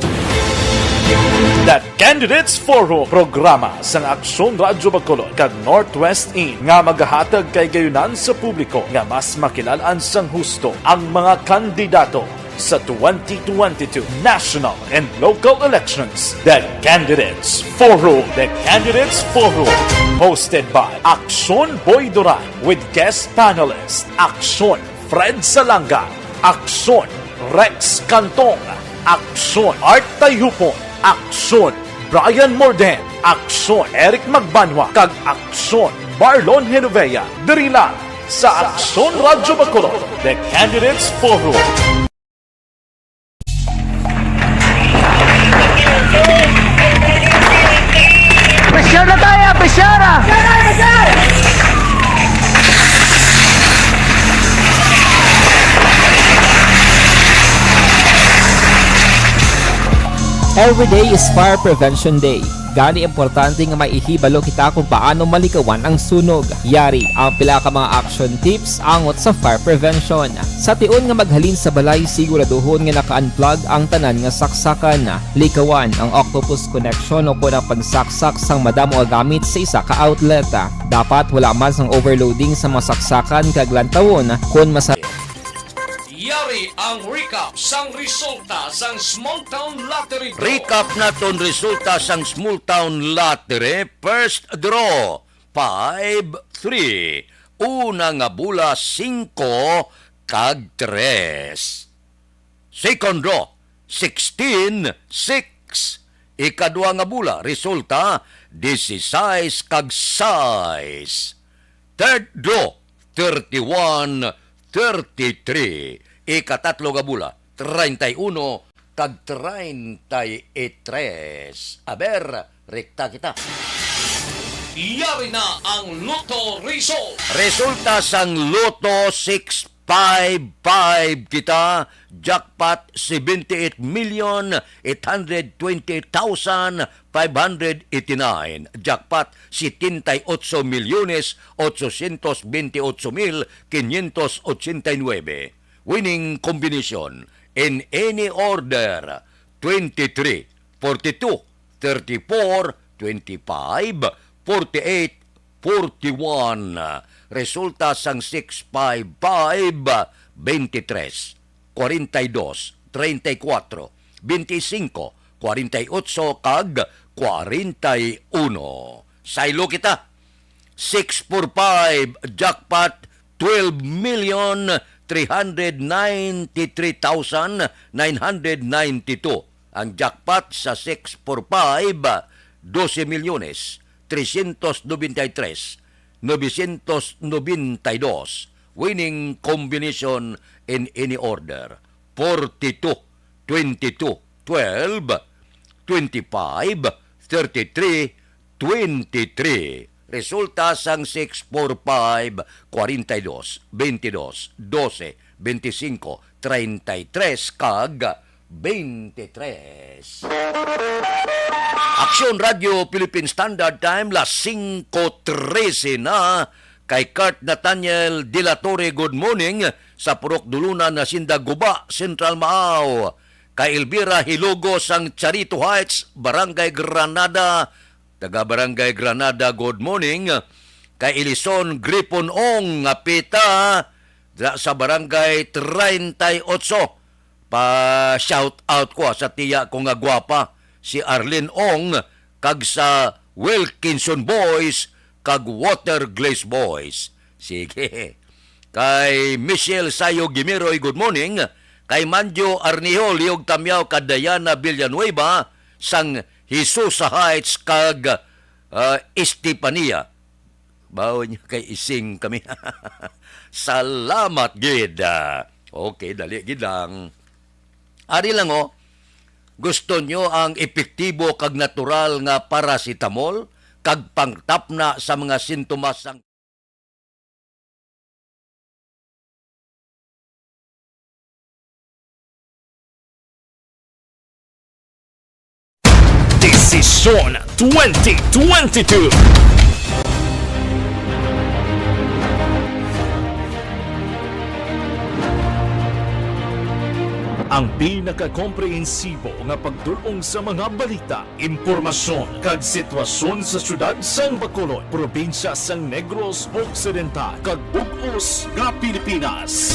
The Candidates Forum, programa sang Aksyon Radyo Bacolod kag Northwest Inn nga magahatag kahigayonan sa publiko nga mas makilalan sang husto ang mga kandidato sa twenty twenty-two national and local elections. The Candidates Forum. The Candidates Forum, hosted by Aksyon Boy Duran with guest panelist Aksyon Fred Salanga, Aksyon Rex Cantong, Aksyon Art Tayupon, Aksyon Brian Morden, Aksyon Eric Magbanwa, kag Aksyon Marlon Genovea, diri lang sa Aksyon Radyo Bacolod, The Candidates Forum. Pressure na tayo, pressure ah! Every day is Fire Prevention Day. Gani, importante nga maihibalo kita kung paano malikawan ang sunog. Yari ang pila ka mga action tips angot sa fire prevention. Sa tion nga maghalin sa balay, siguraduhon nga naka-unplug ang tanan nga saksakan. Likawan ang octopus connection o kon ang pagsaksak sang madamo nga gamit sa isa ka outlet. Dapat wala man sang overloading sa mga saksakan kag lantawon kon masa- Yari ang recap sang resulta sang Small Town Lottery Draw. Recap naton resulta sang Small Town Lottery. First draw, five three. Una nga bola, singko kag tres. Second draw, sixteen six. Ikadua nga bola, resulta, disisais kag sais. Third draw, thirty-one thirty-three. Ikatatlo nga bola, treinta y uno kag treinta y tres. Aber, rekta kita. Yari na ang Lotto result. Resulta sang Lotto six five five kita, jackpot seventy-eight million eight hundred twenty thousand five hundred eighty-nine, jackpot setenta y ocho milyones ochocientos veintiocho mil quinientos ochenta y nuebe. Winning combination in any order, twenty-three, forty-two, thirty-four, twenty-five, forty-eight, forty-one. Resulta sang six five five, twenty-tres, forty-dos, treinta y cuatro, veinticinco, cuarenta y ocho, kag cuarenta y uno. Saylo kita. Six four five, jackpot, twelve million three hundred ninety-three thousand nine hundred ninety-two. Ang jackpot sa six four five, doce milyones trescientos noventa y tres novecientos noventa y dos. Winning combination in any order, forty-two, twenty-two, twelve, twenty-five, thirty-three, twenty-three. Resulta sang six four five, forty-dos, veintidós, doce, veinticinco, treinta y tres, kag veintitrés. Aksyon Radio Philippine Standard Time, las singko trese na. Kay Kurt Nathaniel de la Torre, good morning, sa Purok Dulunan, Hacienda Guba, Central Maao. Kay Elvira Hilogo sang Charito Heights, Barangay Granada, taga Barangay Granada, good morning. Kay Elison Gripon Ong nga pita, dira sa Barangay treinta y ocho. Pa-shout out ko, ah, sa tiya ko nga gwapa, si Arlene Ong, kag sa Wilkinson Boys kag Water Glaze Boys. Sige. Kay Michelle Sayo Gimiroy, good morning. Kay Manjo Arnijo Liog Tamyaw kag Diana Villanueva sang Jesusa Heights kag, ah, Estefania. Bawo niya kay ising kami. Salamat gid. Ah, okay, dali gid lang. Ari lang, oh. Gusto nyo ang epektibo kag natural nga paracetamol kag pangtapna sa mga sintomas sang Desisyon twenty twenty-two. Ang pinakakomprehensibo nga pagdul-ong sa mga balita, impormasyon, kag sitwasyon sa siyudad sang Bacolod, probinsya sang Negros Occidental, kag bug-os nga Pilipinas.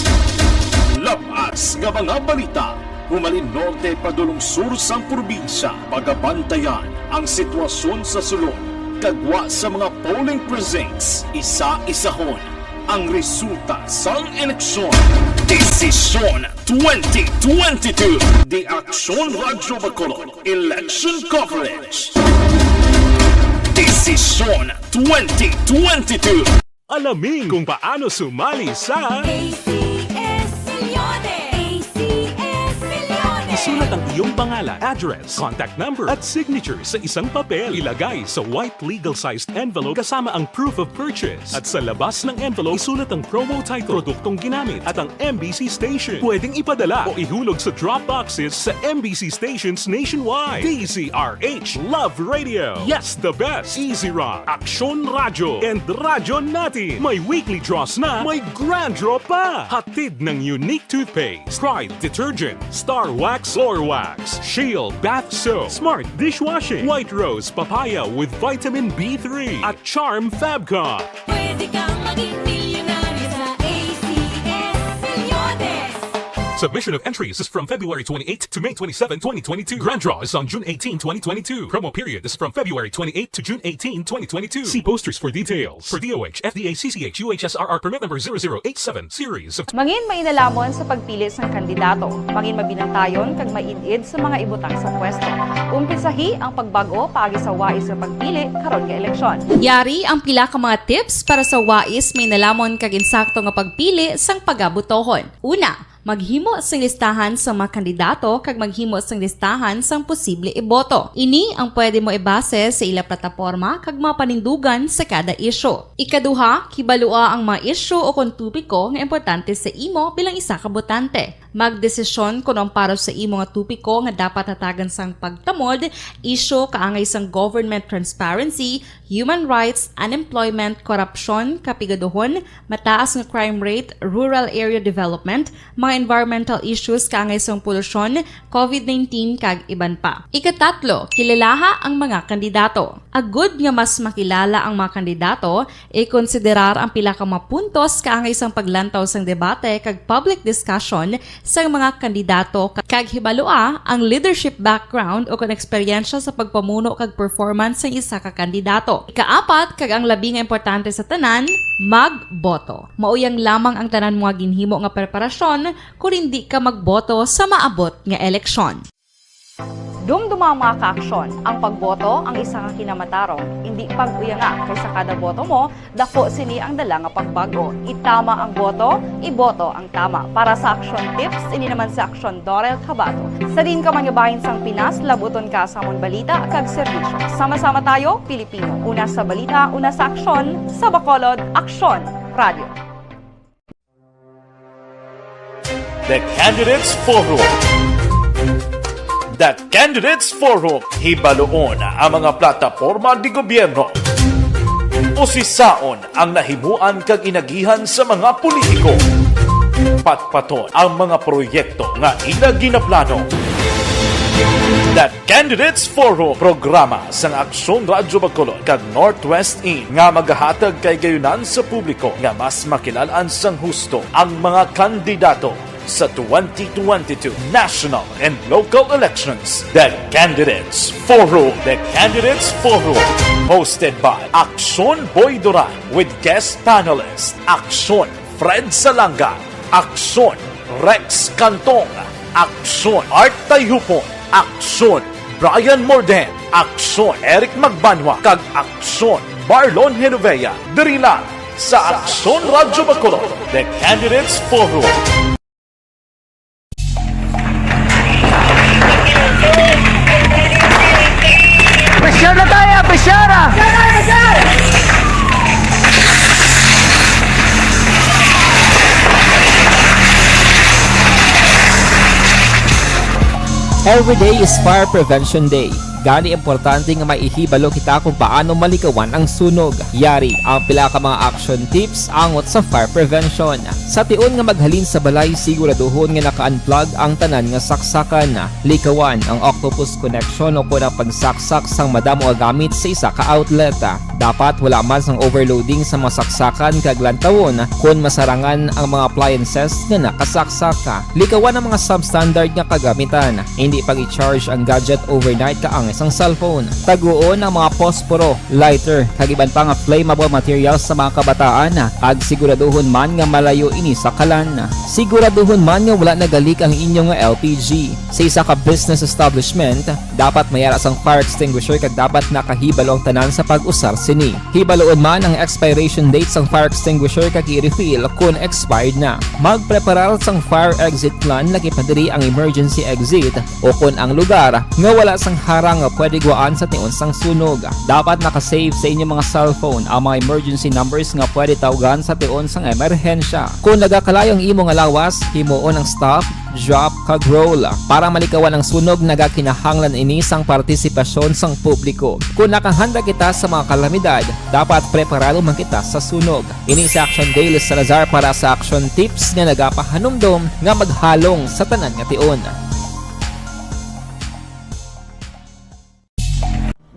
Lab-as nga mga balita, humalin norte padulong sur sang probinsya, pagabantayan ang sitwasyon sa sulod, kag gwa sa mga polling precincts, isa-isahon ang resulta sang eleksyon. Desisyon twenty twenty-two, The Aksyon Radyo Bacolod Election Coverage. Desisyon twenty twenty-two. Alamin kung paano sumali sa A C S Millones! A C S Millones! Isulat ang iyong pangalan, address, contact number, at signature sa isang papel. Ilagay sa white legal-sized envelope kasama ang proof of purchase. At sa labas ng envelope, isulat ang promo title, produktong ginamit, at ang M B C station. Pwedeng ipadala o ihulog sa drop boxes sa M B C stations nationwide. D Z R H Love Radio. Yes, the best. Easy Rock, Aksyon Radyo, and Radyo Natin. May weekly draws na, may grand draw pa. Hatid ng Unique Toothpaste, Pride Detergent, Star Wax Floor Wax, Shield Bath Soap, Smart Dishwashing, White Rose Papaya with Vitamin B three, at Charm Fabcon. Pwede kang maging milyonaryo sa A C S Millones. Submission of entries is from February twenty-eighth to May twenty-seven, twenty twenty-two. Grand draw is on June eighteen, twenty twenty-two. Promo period is from February twenty-eighth to June eighteen, twenty twenty-two. See posters for details. For D O H, F D A, C C H, U H S R R permit number zero zero eight seven series of Mangin mainalamon sa pagpili sang kandidato. Mangin mabinantayon kag maid-id sa mga ibutang sa pwesto. Umpisahi ang pagbag-o paagi sa wais nga pagpili karon nga eleksyon. Yari ang pila ka mga tips para sa wais mainalamon kag insakto nga pagpili sang pagabutohon. Una, maghimo sing listahan sang mga kandidato kag maghimo sing listahan sang posible iboto. Ini ang pwede mo ibase sa ila plataporma kag mga panindugan sa kada isyu. Ikaduha, kibalua ang mga isyu o kon topiko nga importante sa imo bilang isa ka botante. Magdesisyon kon ang para sa imo nga topiko nga dapat hatagan sang pagtamod, isyu kaangay sang government transparency, human rights, unemployment, korupsyon, kapigaduhon, mataas nga crime rate, rural area development, mga environmental issues kaangay sang polusyon, covid nineteen, kag iban pa. Ikatatlo, kilalaha ang mga kandidato. Agud nga mas makilala ang mga kandidato, ikonsiderar ang pila ka mga puntos kaangay sang paglantaw sang debate kag public discussion sang mga kandidato, kag hibalua ang leadership background o kon eksperyensya sa pagpamuno kag performance sang isa ka kandidato. Ikaapat, kag ang labi nga importante sa tanan, magboto. Mauyang lamang ang tanan mo nga ginhimo nga preparasyon kon indi ka magboto sa maabot nga eleksyon. Dumduma, mga kaaksyon, ang pagboto ang isa ka kinamatarong. Indi pag-uyanga, kay sa kada boto mo, daku sini ang dala nga pagbag-o. Itama ang boto, iboto ang tama. Para sa Aksyon Tips, ini naman si Aksyon Dorel Cabato. Sa diin ka man nga bahin sang Pinas, labuton ka sa amon balita kag serbisyo. Sama-sama tayo, Pilipino. Una sa balita, una sa aksyon, sa Bacolod, Aksyon Radio. The Candidates Forum. The Candidates Forum. Hibaluon ang mga plataporma de gobyerno. Usisaon ang nahimuan kag inagihan sa mga politiko. Patpaton ang mga proyekto nga ila ginaplano. The Candidates Forum, programa sang Aksyon Radyo Bacolod kag Northwest In, nga magahatag kay gayunan sa publiko nga mas makilal-an sang husto ang mga kandidato sa twenty twenty-two national and local elections. The Candidates Forum. The Candidates Forum, hosted by Aksyon Boy Duran with guest panelist Aksyon Fred Salanga, Aksyon Rex Cantong, Aksyon Art Tayhupon, Aksyon Brian Morden, Aksyon Eric Magbanwa, kag Aksyon Marlon Genovea, diri lang sa Aksyon Radyo Bacolod, The Candidates Forum. Pressure na tayo, pressure na! Every day is Fire Prevention Day. Gani, importante nga may ihibalo kita kung paano malikawan ang sunog. Yari ang pila ka mga action tips angot sa fire prevention. Sa tion nga maghalin sa balay, siguraduhon nga naka-unplug ang tanan nga saksakan. Likawan ang octopus connection o kon ang pagsaksak sang madamo nga gamit sa isa ka outlet. Dapat wala man sang overloading sa mga saksakan kag lantawon kon masarangan ang mga appliances nga nakasaksak. Likawan ang mga substandard nga kagamitan. Hindi pag-i-charge ang gadget overnight kaangay sang cellphone. Taguon ang mga posporo, lighter, kag iban pa nga flammable materials sa mga kabataan, kag siguraduhon man nga malayo ini sa kalan. Siguraduhon man nga wala naga-leak ang inyo nga L P G. Sa isa ka business establishment, dapat may ara sang fire extinguisher kag dapat nakahibalo ang tanan sa pag-usar sini. Hibaluon man ang expiration date sang fire extinguisher kag i-refill kon expired na. Magpreparar sang fire exit plan, laki pa diri ang emergency exit o kon ang lugar nga wala sang harang nga pwede gwaan sa tion sang sunog. Dapat naka-save sa inyo mga cellphone ang mga emergency numbers nga pwede tawgan sa tion sang emerhensya. Kon nagakalayo ang imo nga lawas, himuon ang stop, drop, kag roll. Para malikawan ang sunog, nagakinahanglan ini sang partisipasyon sang publiko. Kon nakahanda kita sa mga kalamidad, dapat preparado man kita sa sunog. Ini si Action Dale Salazar para sa Action Tips nga nagapahanumdom nga maghalong sa tanan nga tion.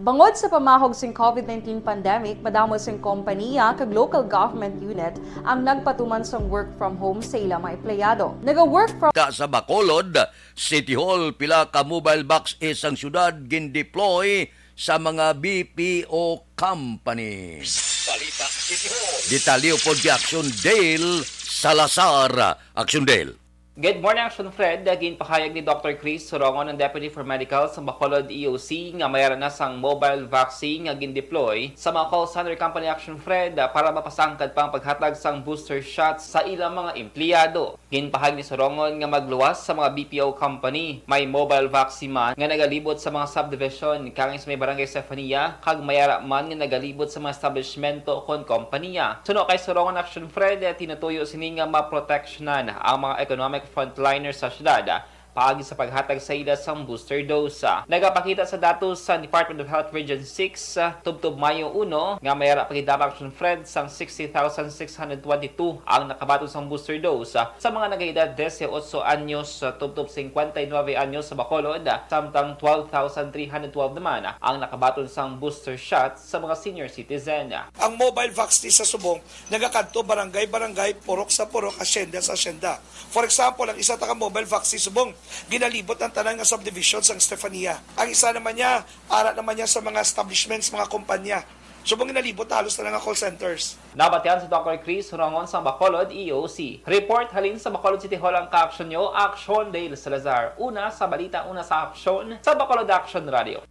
Bangod sa pamahog sing covid nineteen pandemic, madamo sing kompaniya kag local government unit ang nagpatuman sang work from home sa ila mga empleyado. Naga-work from Ta sa Bacolod City Hall, pila ka mobile vac-e sang syudad gin-deploy sa mga B P O companies. Balita City Hall. Detalye pod kay Action Dale Salazar. Action Dale. Good morning, Action Fred. Ginpahayag ni Doctor Chris Surongon, ang Deputy for Medical sa Bacolod E O C, nga may ara na sang mobile vaccine nga gin-deploy sa mga call center company, Action Fred, para mapasangkad pa ang paghatag sang booster shot sa ilang mga empleyado. Ginpahayag ni Surongon nga magluwas sa mga B P O company, may mobile vaccine man nga nagalibot sa mga subdivision kang sa may Barangay Stefania, kag may ara man nga nagalibot sa mga establishmento kon kompaniya. Suno kay Surongon, Action Fred, tinutuyo sini nga maproteksyonan ang mga economic frontliners sa syudad paagi sa paghatag sa ila sang booster dose. Nagapakita sa datos sa Department of Health Region six, tubtob Mayo uno, nga may ara pa gid lamang, Action Fred, sang sixty thousand six hundred twenty-two ang nakabaton sang booster dose sa mga nagaedad disiotso anyos tubtob cincuenta y nueve anyos sa Bacolod, samtang twelve thousand three hundred twelve naman ang nakabaton sang booster shot sa mga senior citizen. Ang mobile vaccine sa subong nagakadto barangay-barangay, purok sa purok, asyenda sa asyenda. For example, ang isa ta ka mobile vaccine subong ginalibot ang tanan nga subdivision sang Stefania. Ang isa naman niya, ara naman niya sa mga establishments, mga kompanya. Subong ginalibot halos tanan nga call centers. Nabatian si Doctor Chris Surongon sang Bacolod E O C. Report halin sa Bacolod City Hall ang kaaksyon nyo, Action Dale Salazar. Una sa balita, una sa aksyon, sa Bacolod Action Radio.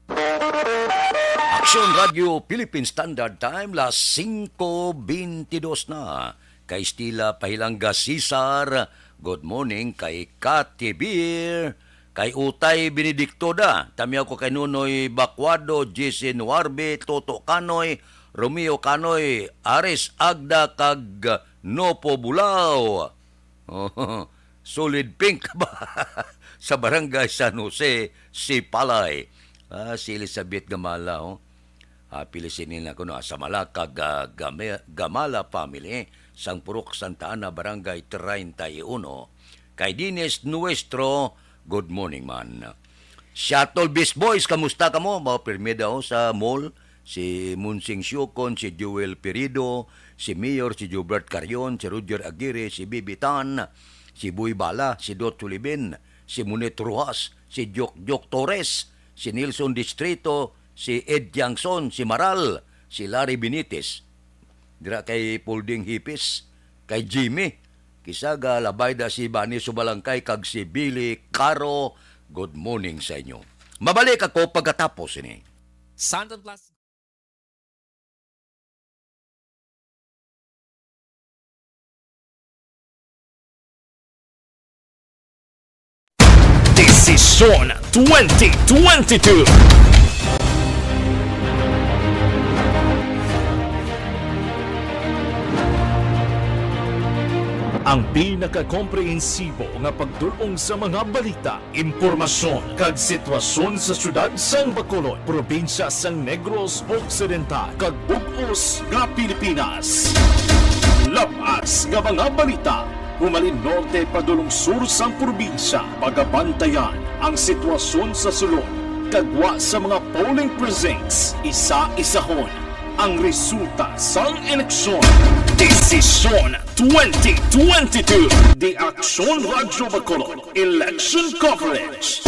Action Radio Philippine Standard Time, las singko bintidus na. Kay Stila Pahilanga Cesar, good morning. Kay Kati Beer, kay Utay Benedicto da, tamiyaw ko kay Nunoy Bacuado, Jason Warbe, Toto Canoy, Romeo Canoy, Aris Agda, kag Nopo Bulao. Oh, solid pink ba? Sa Barangay San Jose, Sipalay. Ah, si Elizabeth Gamala, oh. Ah, pili sini na kuno, ah, sa Malacca, ga-, Game-, Gamala family, sang Purok Santa Ana, Barangay treinta y uno. Kay Dennis Nuestro, good morning, man. Shuttle Beast Boys, kamusta kamo? Mao, pirmi daw sa mall. Si Monsing Siocon, si Joel Pirido, si Mayor, si Jobert Carion, si Roger Aguirre, si Bibi Tan, si Boy Bala, si Dot Sulibin, si Monet Rojas, si Jok Jok Torres, si Nelson Distrito, si Ed Tiangson, si Maral, si Larry Benitez. Dira kay Pulding Hipis, kay Jimmy, kisa ga Labayda, si Bani Subalangkay, kag si Billy Caro. Good morning sa inyo. Mabalik ako pagkatapos ini. Santon Plus. Desisyon twenty twenty-two. Ang pinakakomprehensibo nga pagdul-ong sa mga balita, impormasyon, kag sitwasyon sa siyudad sang Bacolod, probinsya sang Negros Occidental, kag bug-os nga Pilipinas. Labas nga mga balita, humalin norte padulong sur sang probinsya, pagabantayan ang sitwasyon sa sulod, kag wa sa mga polling precincts, isa-isahon ang resulta sang eleksyon. Desisyon twenty twenty-two, The Aksyon Radyo Bacolod Election Coverage.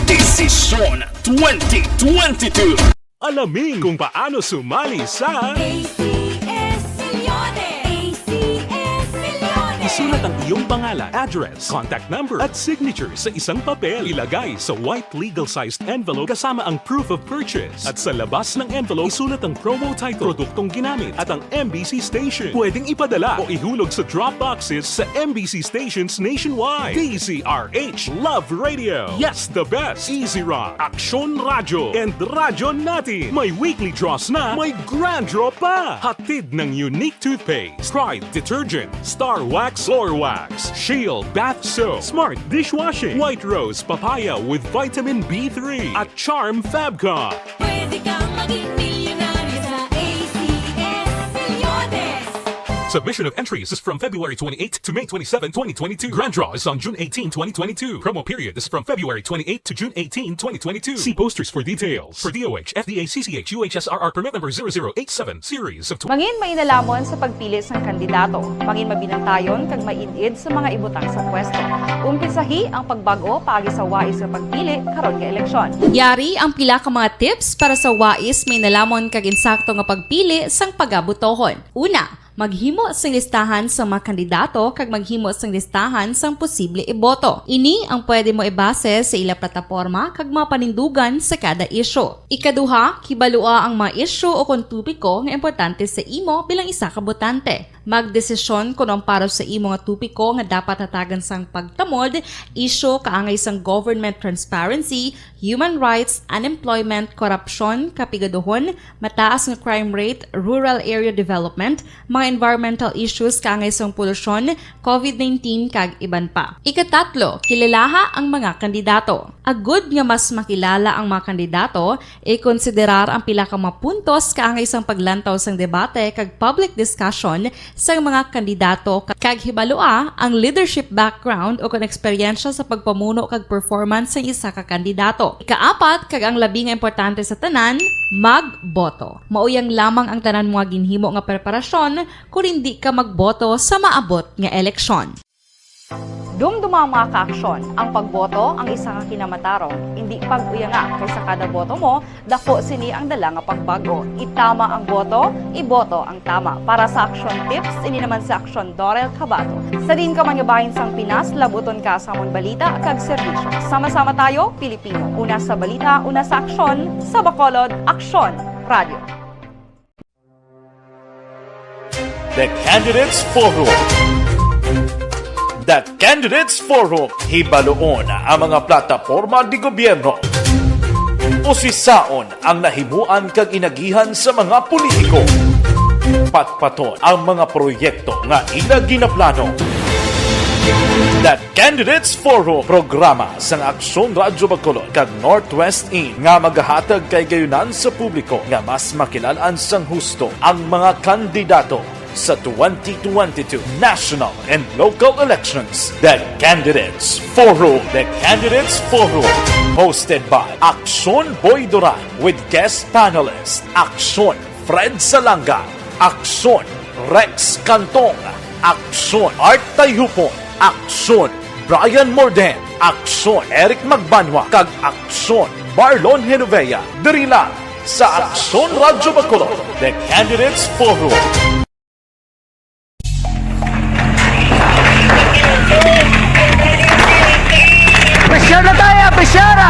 Desisyon twenty twenty-two. Alamin kung paano sumali sa A C S Millones! A C S Millones! Isulat ang iyong pangalan, address, contact number, at signature sa isang papel. Ilagay sa white legal-sized envelope kasama ang proof of purchase. At sa labas ng envelope, isulat ang promo title, produktong ginamit, at ang M B C station. Pwedeng ipadala o ihulog sa drop boxes sa M B C stations nationwide. D Z R H Love Radio. Yes, the best. Easy Rock, Aksyon Radyo, and Radyo Natin. May weekly draws na, may grand draw pa. Hatid ng Unique Toothpaste, Pride Detergent, Star Wax, Floor Wax, Shield Bath Soap, Smart Dishwashing, White Rose Papaya with Vitamin B three, at Charm Fabcon. Pwede kang maging milyonaryo sa A C S Millones. Submission of entries is from February twenty-eighth to May twenty-seven, twenty twenty-two. Grand draw is on June eighteen, twenty twenty-two. Promo period is from February twenty-eighth to June eighteen, twenty twenty-two. See posters for details. For D O H, F D A, C C H, U H S R R permit number zero zero eight seven, series of tw- Mangin mainalamon sa pagpili sang kandidato. Mangin mabinantayon kag maid-id sa mga ibutang sa pwesto. Umpisahi ang pagbag-o paagi sa wais nga pagpili karon nga eleksyon. Yari ang pila ka mga tips para sa wais, mainalamon kag insakto nga pagpili sang pagabotohon. Una, maghimo sing listahan sa mga kandidato kag maghimo sing listahan sang posible iboto. Ini ang pwede mo ibase sa ila plataporma kag mga panindugan sa kada isyu. Ikaduha, kibalua ang mga isyu o kon topiko nga importante sa imo bilang isa ka botante. Magdesisyon kon ang para sa imo nga topiko nga dapat hatagan sang pagtamod, isyu kaangay sang government transparency, human rights, unemployment, korupsyon, kapigaduhon, mataas nga crime rate, rural area development, mga environmental issues kaangay sang polusyon, covid nineteen, kag iban pa. Ikatatlo, kilalaha ang mga kandidato. Agud nga mas makilala ang mga kandidato, ikonsiderar ang pila ka mga puntos kaangay sang paglantaw sang debate kag public discussion sang mga kandidato, kag hibalua ang leadership background o kon eksperyensya sa pagpamuno kag performance sang isa ka kandidato. Ikaapat, kag ang labi nga importante sa tanan, magboto. Mauyang lamang ang tanan mo nga ginhimo nga preparasyon kon indi ka magboto sa maabot nga eleksyon. Dumduma ang mga kaaksyon, ang pagboto ang isa ka kinamatarong, indi pag-uyanga, kay sa kada boto mo, dako sini ang dala nga pagbag-o. Itama ang boto, iboto ang tama. Para sa Aksyon Tips, ini naman si Aksyon Dorel Cabato. Sa diin ka man nga bahin sang Pinas, labuton ka sa amon balita kag serbisyo. Sama-sama tayo, Pilipino. Una sa balita, una sa aksyon, sa Bacolod, Aksyon Radio. The Candidates Forum. The Candidates Forum, hibaluon ang mga plataporma di gobyerno. Usisaon ang nahimuan kag inagihan sa mga politiko. Patpaton ang mga proyekto nga ila ginaplano. The Candidates Forum, programa sang Aksyon Radyo Bacolod kag Northwest In nga magahatag kahigayonan sa publiko nga mas makilal-an sang husto ang mga kandidato sa twenty twenty-two national and local elections. The Candidates Forum. The Candidates Forum, hosted by Aksyon Boy Duran with guest panelist Aksyon Fred Salanga, Aksyon Rex Cantong, Aksyon Art Tayhupon, Aksyon Brian Morden, Aksyon Eric Magbanwa, kag Aksyon Marlon Genovea. Diri lang sa Aksyon Radyo Bacolod, The Candidates Forum. Pressure na tayo, pressure na!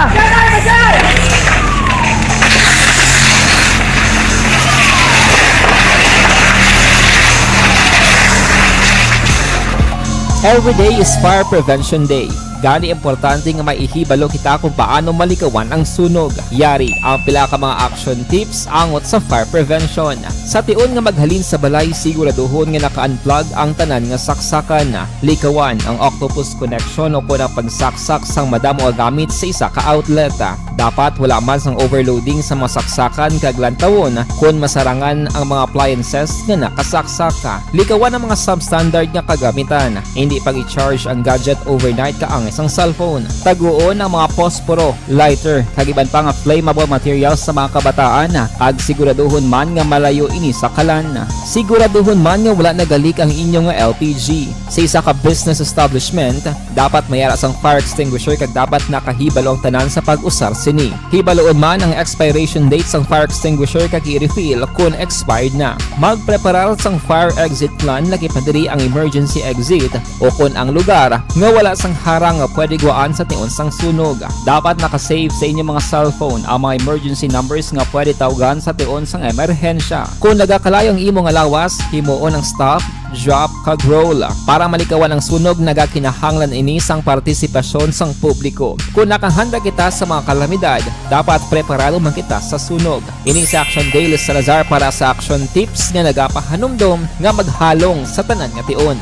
Every day is Fire Prevention Day. Gani, importante nga may ihibalo kita kung paano malikawan ang sunog. Yari ang pila ka mga action tips angot sa fire prevention. Sa tion nga maghalin sa balay, siguraduhon nga naka-unplug ang tanan nga saksakan. Likawan ang octopus connection o kon ang pagsaksak sang madamo nga gamit sa isa ka outlet. Dapat wala man sang overloading sa mga saksakan kag lantawon kon masarangan ang mga appliances nga nakasaksak. Likawan ang mga substandard nga kagamitan. Hindi pag-i-charge ang gadget overnight kaangay sang cellphone. Taguon ang mga posporo, lighter, kag iban pa nga flammable materials sa mga kabataan, kag siguraduhon man nga malayo ini sa kalan. Siguraduhon man nga wala nagalik ang inyo nga L P G. Sa isa ka business establishment, dapat may ara sang fire extinguisher kag dapat nakahibalo ang tanan sa pag-usar sini. Hibaloon man ang expiration date sang fire extinguisher kag i-refill kon expired na. Magpreparar sang fire exit plan, lakip na diri ang emergency exit o kon ang lugar nga wala sang harang nga pwede guwaan sa tion sang sunog. Dapat naka-save sa inyo mga cellphone ang mga emergency numbers nga pwede tawgan sa tion sang emerhensya. Kon nagakalayo ang imo nga lawas, himuon ang stop, drop, kag roll. Para malikawan ang sunog, nagakinahanglan ini sang partisipasyon sang publiko. Kon nakahanda kita sa mga kalamidad, dapat preparado man kita sa sunog. Ini si Action Dale Salazar para sa Action Tips nga nagapahanumdom nga maghalong sa tanan nga tion.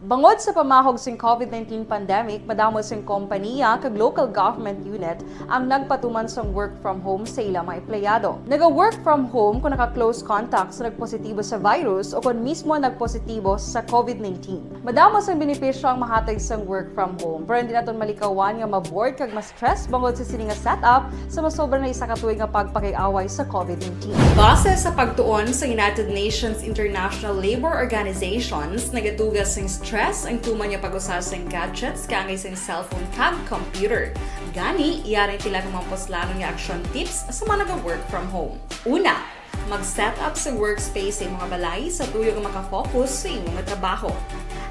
Bangod sa pamahog sing COVID nineteen pandemic, madamo sing kompaniya kag local government unit ang nagpatuman sang work from home sa ila mga empleyado. Naga-work from home kung naka-close contact sa nagpositibo sa virus o kon mismo nagpositibo sa COVID nineteen. Madamo sang benepisyo ang mahatag sang work from home, pero hindi naton malikawan nga ma-bored kag ma-stress bangod sa sini nga setup sa masobra na isa ka tuig nga pagpakig-away sa COVID nineteen. Base sa pagtuon sa United Nations International Labour Organizations, nagatuga sing stress ang tuman nga pag-usa sing gadgets kaangay sing cellphone kag computer. Gani, yari pila ka mga puslanon nga action tips sa mga naga-work from home. Una, mag-set up sa workspace sa imo nga balay sa tuyo nga maka-focus sa imo nga trabaho.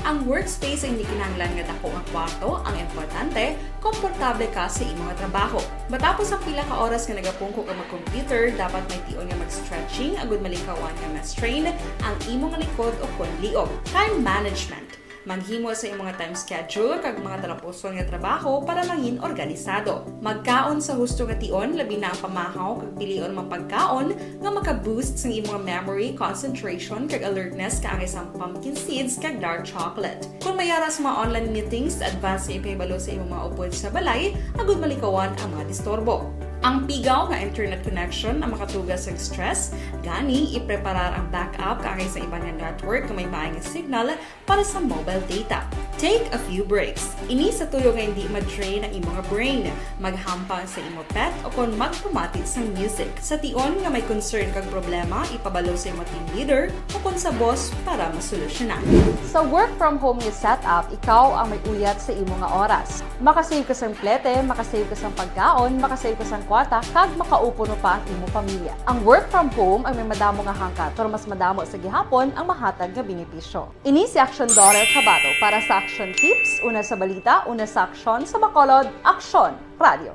Ang workspace ay hindi kinahanglan nga dako nga kwarto, ang importante, komportable ka sa imo nga trabaho. Matapos ang pila ka oras nga nagapungko ka mag-computer, dapat may tion nga mag-stretching agud malikawan nga ma-strain ang imo nga likod o kon liog. Time management. Maghimo sa imo nga time schedule kag mga talapuson nga trabaho para mangin organisado. Magkaon sa husto nga tion, labi na ang pamahaw, kag pilion ang mga pagkaon nga maka-boost sang imo nga memory, concentration, kag alertness kaangay sang pumpkin seeds kag dark chocolate. Kon may ara sa mga online meetings, advance nga ipahibalo sa imo mga upod sa balay agud malikawan ang mga disturbo. Ang pigaw nga internet connection ang makatuga sa stress, gani ipreparar ang backup kaangay sa iban nga network nga may maay nga signal para sa mobile data. Take a few breaks. Ini sa tuyo nga hindi ma-drain ang imo nga brain. Maghampang sa imo pet o kon magpamati sang music. Sa tion nga may concern kag problema, ipabalo sa imo team leader o kon sa boss para masolusyonan. Sa work from home nga setup, ikaw ang may uyat sa imo nga oras. Makasave ka sang plete, makasave ka sang pagkaon, makasave ka sang kwarta, kag makaupo no pa ang imo pamilya. Ang work from home ay may madamo nga hangkat, pero mas madamo sa gihapon ang mahatag nga benepisyo. Ini si Action Daughter Kabato para sa Action Tips, una sa balita, una sa aksyon, sa Bacolod, Aksyon Radio.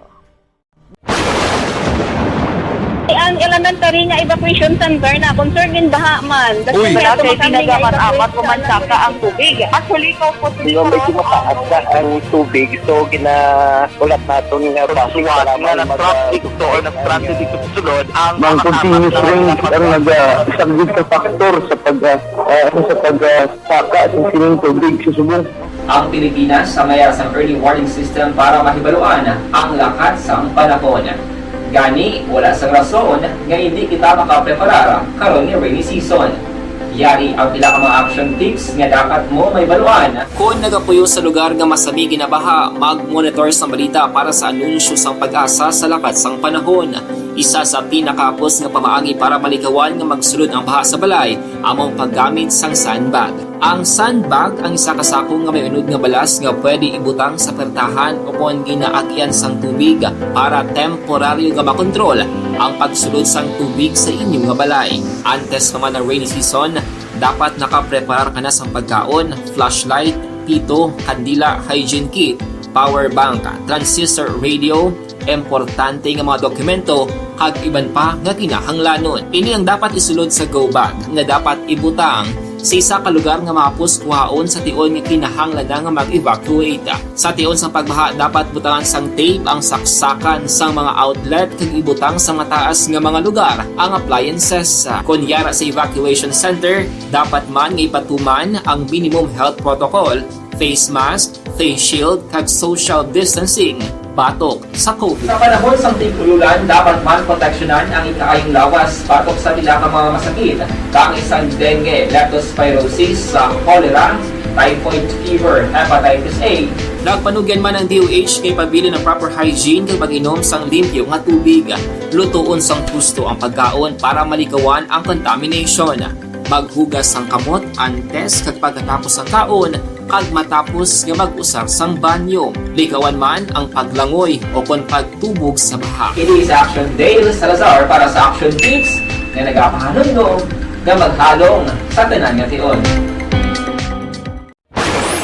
Ang elementary nga evacuation center na concern gin baha man. Uy! Wala kay pinagamat-amat, kumansaka ang tubig. Actually, ikaw po, medyo mataas na ang tubig, so ginahulat naton nga traffic, nga mag-, nag-traffic to or nag-transit dito sa sulod ang mga continuous rains ang nag-, ah, isang big factor sa pag, ah, ah, sa pag, ah, saka sa sining tubig sa subong. Ang Pilipinas sa may sang early warning system para mahibaluan ang lakat sang panahon. Gani, wala sang rason nga hindi kita makapreparar karon ni rainy season. Yari ang pila ka mga action tips nga dapat mo mahibaluan. Kon nagapuyo sa lugar nga masami ginabaha, mag-monitor sang balita para sa anunsyo sang PAGASA sa lakat sang panahon. Isa sa pinakahapos nga pamaagi para malikawan nga magsulod ang baha sa balay amo ang paggamit sang sandbag. Ang sandbag ang isa ka sako nga may unod nga balas nga pwede ibutang sa pertahan o kon ginaagian sang tubig para temporaryo nga makontrol ang pagsulod sang tubig sa inyo nga balay. Antes pa man ang rainy season, dapat nakapreparar ka na sang pagkaon, flashlight, pito, kandila, hygiene kit, power bank, transistor radio, importante nga mga dokumento, kag iban pa nga kinahanglanon. Ini ang dapat isulod sa go bag nga dapat ibutang Sa isa ka lugar nga mahapos kuhaon sa tion nga kinahanglan na nga mag-evacuate. Sa tion sang pagbaha, dapat butangan sang tape ang saksakan sang mga outlet kag ibutang sa mataas nga mga lugar ang appliances. Kon yara sa evacuation center, dapat man nga ipatuman ang minimum health protocol, face mask, face shield, kag social distancing batok sa COVID. Sa panahon sang tig-ululan, dapat man proteksyonan ang ikaayong lawas batok sa pila ka mga masakit, kaangay sang dengue, leptospirosis, sa cholera, typhoid fever, hepatitis A. Nagpanugyan man ang D O H nga ipabilin ang proper hygiene kag pag-inom sang limpyo nga tubig. Lutoon sang husto ang pagkaon para malikawan ang contamination. Maghugas sang kamot antes kag pagkatapos sang kaon, kag matapos nga mag-usar sang banyo. Likawan man ang paglangoy o kon pagtubog sa baha. Ini si Action Dale Salazar para sa Action Tips nga nagapahanumdom nga maghalong sa tanan nga tion.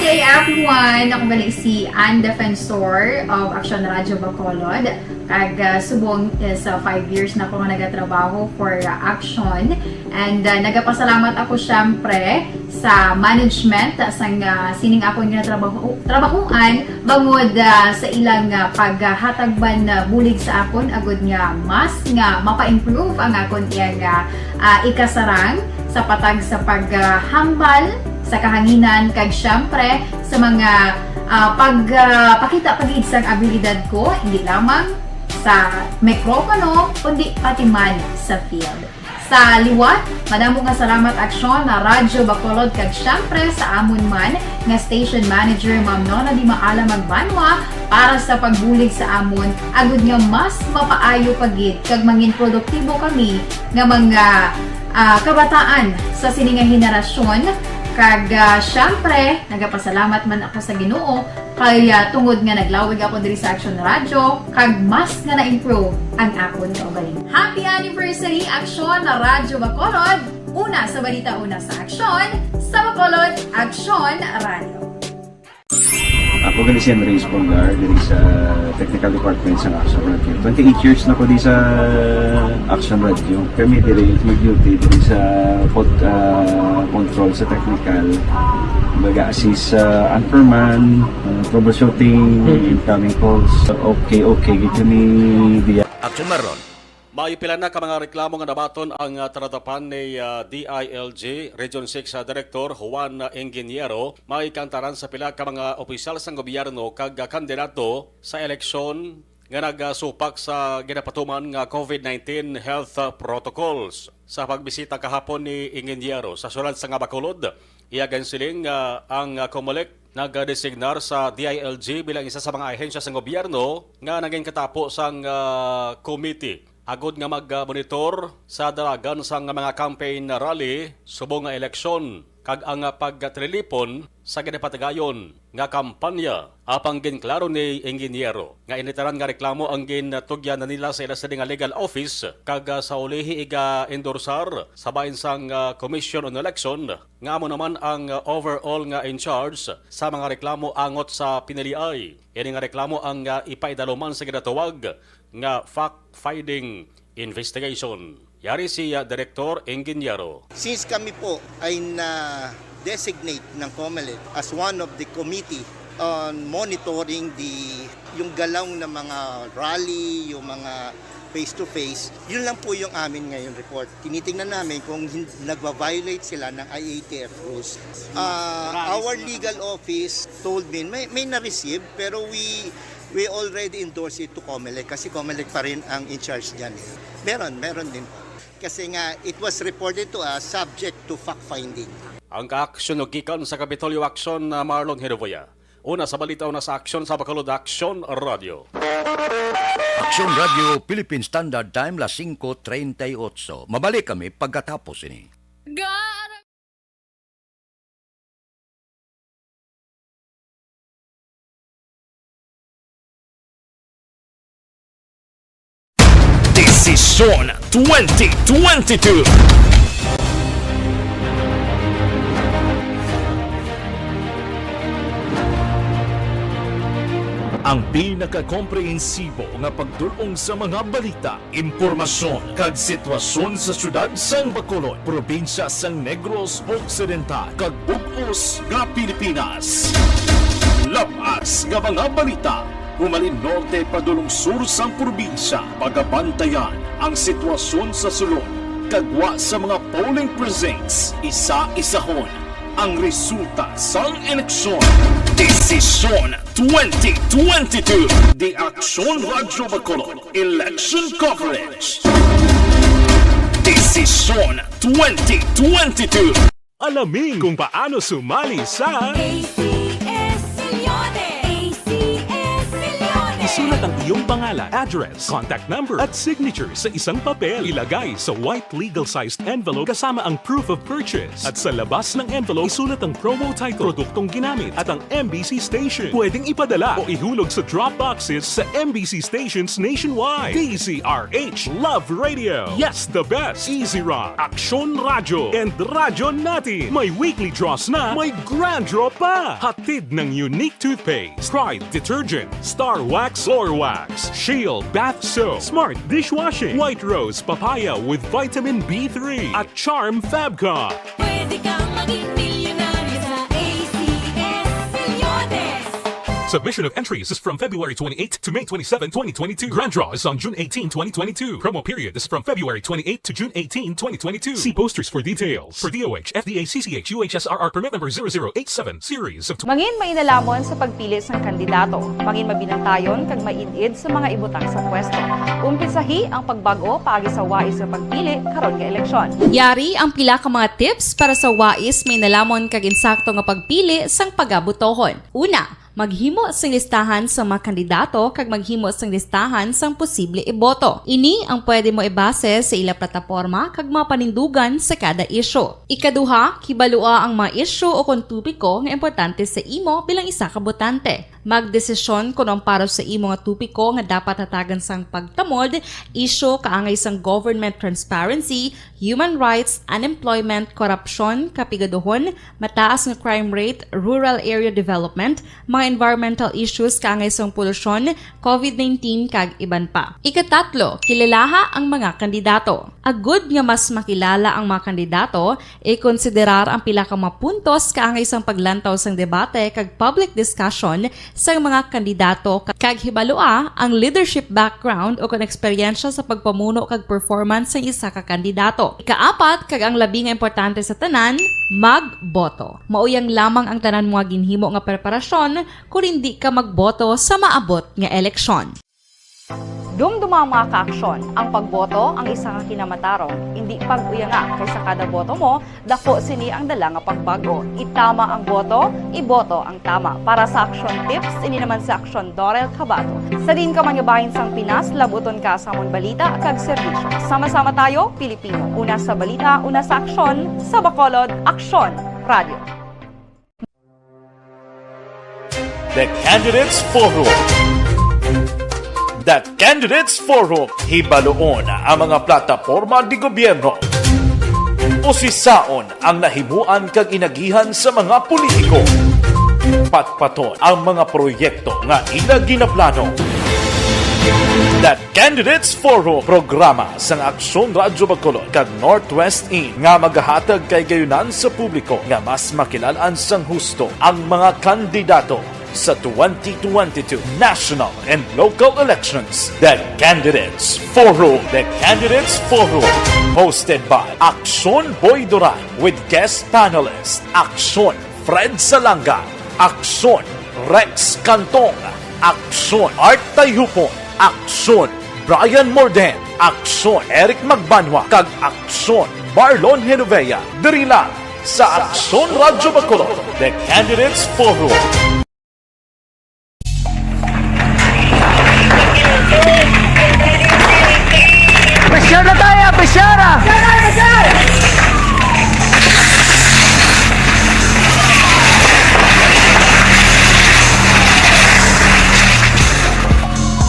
Good day, everyone. Ako gali si Ann Defensor of Action Radio Bacolod. Kag, ah, subong is, ah, five years na ako nga nagatrabaho for, ah, Action. And, ah, nagapasalamat ako, syempre, sa management, ah, sang, ah, sining akon nga trabaho, trabahuan, bangod, ah, sa ilang, ah, paghatag man, ah, bulig sa akon, agud nga mas nga mapa-improve ang akon iyang, ah, ah, ikasarang sa patag sa paghambal sa kahanginan, kag, syempre, sa mga, ah, pag, ah, pakita pa gid sang abilidad ko, hindi lamang sa mikropono, kundi pati man sa field. Sa liwat, madamo nga salamat, Aksyon, na Radyo Bacolod, kag, syempre, sa amon man nga station manager, Ma'am Nona Di Maala Magbanwa, para sa pagbulig sa amon, agud nga mas mapaayo pa gid kag mangin produktibo kami nga mga, ah, kabataan sa sini nga henerasyon. Kag, ah, syempre, nagapasalamat man ako sa Ginoo kay, ah, tungod nga naglawig ako diri sa Action Radio, kag mas nga na-improve ang akon kaugalingon. Happy anniversary, Aksyon na Radyo Bacolod! Una sa balita, una sa aksyon, sa Bacolod, Aksyon Radio. Ako gali si Andres Polgar, diri sa technical department sa Action Radio. Twenty-eight years na ko di sa Action Radio. Kami diri mag-duty diri sa pod-, ah, control sa technical. Baga assist sa anchorman, ah, troubleshooting, incoming calls. Okay, okay, gid kami diya. Action Maron. May pila na ka mga reklamo nga nabaton ang, ah, tinadopan ni, ah, D I L G Region six, ah, Director Juan, ah, Ingeniero. May kantaran sa pila ka mga opisyal sang gobyerno kag, ah, kandidato sa eleksyon nga nagasupak sa ginapatuman nga COVID nineteen health, ah, protocols. Sa pagbisita kahapon ni Ingeniero sa syudad sang Bacolod, iya ginsiling nga ang, ah, Comelec nagadesignar sa D I L G bilang isa sa mga ahensya sang gobyerno nga naging katapo sang, ah, committee agud nga mag-monitor sa dalagan sang mga campaign rally subong nga eleksyon kag ang pagtililipon sa ginapatigayon nga kampanya. Apang ginklaro ni Ingeniero nga ini tanan nga reklamo ang gintugyan na nila sa ila sini nga legal office kag, ah, sa ulihi iga-endorsar sa bahin sang, ah, Commission on Election nga amo naman ang, ah, overall nga in charge sa mga reklamo angot sa piniliay. Ini nga reklamo ang, ah, ipaidaluman sa ginatawag nga fact-finding investigation. Yari si, ah, Director Ingeniero. Since kami po ay na-designate ng Comelec as one of the committee on monitoring the, yung galaw ng mga rally, yung mga face-to-face, yun lang po yung amin ngayon report. Tinitingnan namin kung hin-, nagva-violate sila ng I A T F rules. Ah, our legal office told me, may, may na-receive, pero we, we already endorse it to Comelec kasi Comelec pa rin ang in charge dyan eh. Meron, meron din po. Kasi nga, it was reported to us subject to fact-finding. Ang kaaksyon gikan sa Kapitolyo Aksyon, ah, Marlon Hiroboya. Una sa balita, una sa aksyon sa Bacolod Aksyon Radio. Aksyon Radio, Philippine Standard Time, las singko treinta y ocho. Mabalik kami pagkatapos ini. Desisyon twenty twenty-two. Ang pinakakomprehensibo nga pagdul-ong sa mga balita, impormasyon, kag sitwasyon sa siyudad sang Bacolod, probinsya sang Negros Occidental, kag bug-os nga Pilipinas. Labas nga mga balita, humalin norte padulong sur sang probinsya, pagabantayan ang sitwasyon sa sulod, kag gwa sa mga polling precincts, isa-isahon ang resulta sang eleksyon. Desisyon twenty twenty-two, The Aksyon Radyo Bacolod Election Coverage. Desisyon twenty twenty-two. Alamin kung paano sumali sa A C S Millones! A C S Millones! Isulat ang iyong pangalan, address, contact number, at signature sa isang papel. Ilagay sa white legal-sized envelope kasama ang proof of purchase. At sa labas ng envelope, isulat ang promo title, produktong ginamit, at ang M B C station. Pwedeng ipadala o ihulog sa drop boxes sa M B C stations nationwide. D Z R H Love Radio. Yes, the best. Easy Rock, Aksyon Radyo, and Radyo Natin. May weekly draws na, may grand draw pa. Hatid ng Unique Toothpaste, Pride Detergent, Star Wax Floor Wax, Shield Bath Soap, Smart Dishwashing, White Rose Papaya with Vitamin B three, at Charm Fabcon. Pwede kang maging milyonaryo sa A C S Millones. Submission of entries is from February twenty-eighth to May twenty-seven, twenty twenty-two. Grand draw is on June eighteen, twenty twenty-two. Promo period is from February twenty-eighth to June eighteen, twenty twenty-two. See posters for details. For D O H, F D A, C C H, U H S R R permit number zero zero eight seven, series of Mangin mainalhamon sa pagpili sang kandidato. Mangin mabinantayon kag maid-id sa mga ibutang sa pwesto. Umpisahi ang pagbag-o paagi sa wais nga pagpili karon nga eleksyon. Yari ang pila ka mga tips para sa wais, mainalhamon kag insakto nga pagpili sang pagabotohon. Una, maghimo sing listahan sa mga kandidato kag maghimo sing listahan sang posible iboto. Ini ang pwede mo ibase sa ila plataporma kag mga panindugan sa kada isyu. Ikaduha, kibalua ang mga isyu o kon topiko nga importante sa imo bilang isa ka botante. Magdesisyon kon ang para sa imo nga topiko nga dapat hatagan sang pagtamod, isyu kaangay sang government transparency, human rights, unemployment, korupsyon, kapigaduhon, mataas nga crime rate, rural area development, mga environmental issues kaangay sang polusyon, covid nineteen, kag iban pa. Ikatatlo, kilalaha ang mga kandidato. Agud nga mas makilala ang mga kandidato, ikonsiderar ang pila ka mga puntos kaangay sang paglantaw sang debate kag public discussion sang mga kandidato, kag hibalua ang leadership background o kon eksperyensya sa pagpamuno kag performance sang isa ka kandidato. Ikaapat, kag ang labi nga importante sa tanan, magboto. Mauyang lamang ang tanan mo nga ginhimo nga preparasyon kon indi ka magboto sa maabot nga eleksyon. Dumduma ang mga kaaksyon, ang pagboto ang isa ka kinamatarong. Indi pag-uyanga, kay sa kada boto mo, daku sini ang dala nga pagbag-o. Itama ang boto, iboto ang tama. Para sa Aksyon Tips, ini naman si Aksyon Dorel Cabato. Sa diin ka man nga bahin sang Pinas, lab-uton ka sa amon balita kag serbisyo. Sama-sama tayo, Pilipino. Una sa balita, una sa aksyon, sa Bacolod, Aksyon Radio. The Candidates Forum. The Candidates Forum, hibaluon ang mga plataporma de gobyerno. Usisaon ang nahimuan kag inagihan sa mga politiko. Patpaton ang mga proyekto nga ila ginaplano. The Candidates Forum, programa sang Aksyon Radyo Bacolod kag Northwest In nga magahatag kahigayonan sa publiko nga mas makilalaan sang husto ang mga kandidato sa twenty twenty-two national and local elections. The Candidates Forum. The Candidates Forum, hosted by Aksyon Boy Duran with guest panelist Aksyon Fred Salanga, Aksyon Rex Cantong, Aksyon Art Tayhupon, Aksyon Brian Morden, Aksyon Eric Magbanwa, kag Aksyon Marlon Genovea, diri lang sa Aksyon Radyo Bacolod, The Candidates Forum. Pressure na tayo, pressure!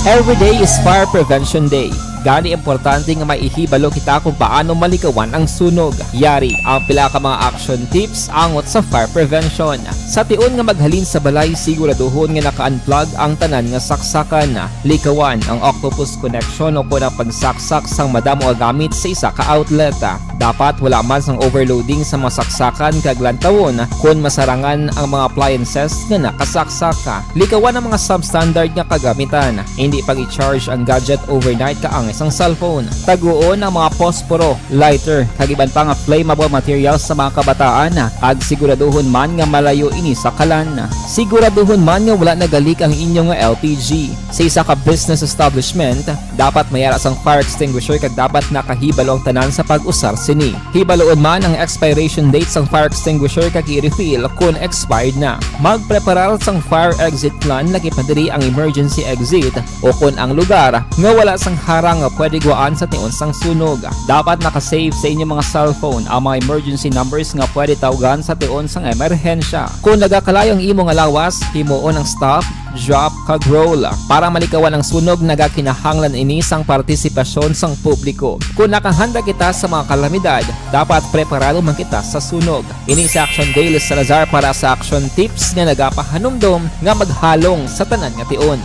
Every day is Fire Prevention Day. Gani importante nga maihibalo kita kung paano malikawan ang sunog. Yari ang pila ka mga action tips angot sa fire prevention. Sa tion nga maghalin sa balay, siguraduhon nga naka-unplug ang tanan nga saksakan. Likawan ang octopus connection o kon ang pagsaksak sang madamo nga gamit sa isa ka outlet. Dapat wala man sang overloading sa mga saksakan kag lantawon kon masarangan ang mga appliances nga nakasaksak. Likawan ang mga substandard nga kagamitan. Hindi pag-i-charge ang gadget overnight kaangay sang cellphone. Taguon ang mga posporo, lighter, kag iban pa nga flammable materials sa mga kabataan, kag siguraduhon man nga malayo ini sa kalan. Siguraduhon man nga wala nagalik ang inyo nga L P G. Sa isa ka business establishment, dapat may ara sang fire extinguisher kag dapat nakahibalo ang tanan sa pag-usar sini. Hibaluon man ang expiration date sang fire extinguisher kag i-refill kon expired na. Magpreparar sang fire exit plan, lakip na diri ang emergency exit o kon ang lugar nga wala sang harang nga pwede guwaan sa tion sang sunog. Dapat naka-save sa inyo mga cellphone ang mga emergency numbers nga pwede tawgan sa tion sang emerhensya. Kon nagakalayo ang imo nga lawas, himuon ang stop, drop, kag roll. Para malikawan ang sunog, nagakinahanglan ini sang partisipasyon sang publiko. Kon nakahanda kita sa mga kalamidad, dapat preparado man kita sa sunog. Ini si Action Dale Salazar para sa Action Tips nga nagapahanumdom nga maghalong sa tanan nga tion.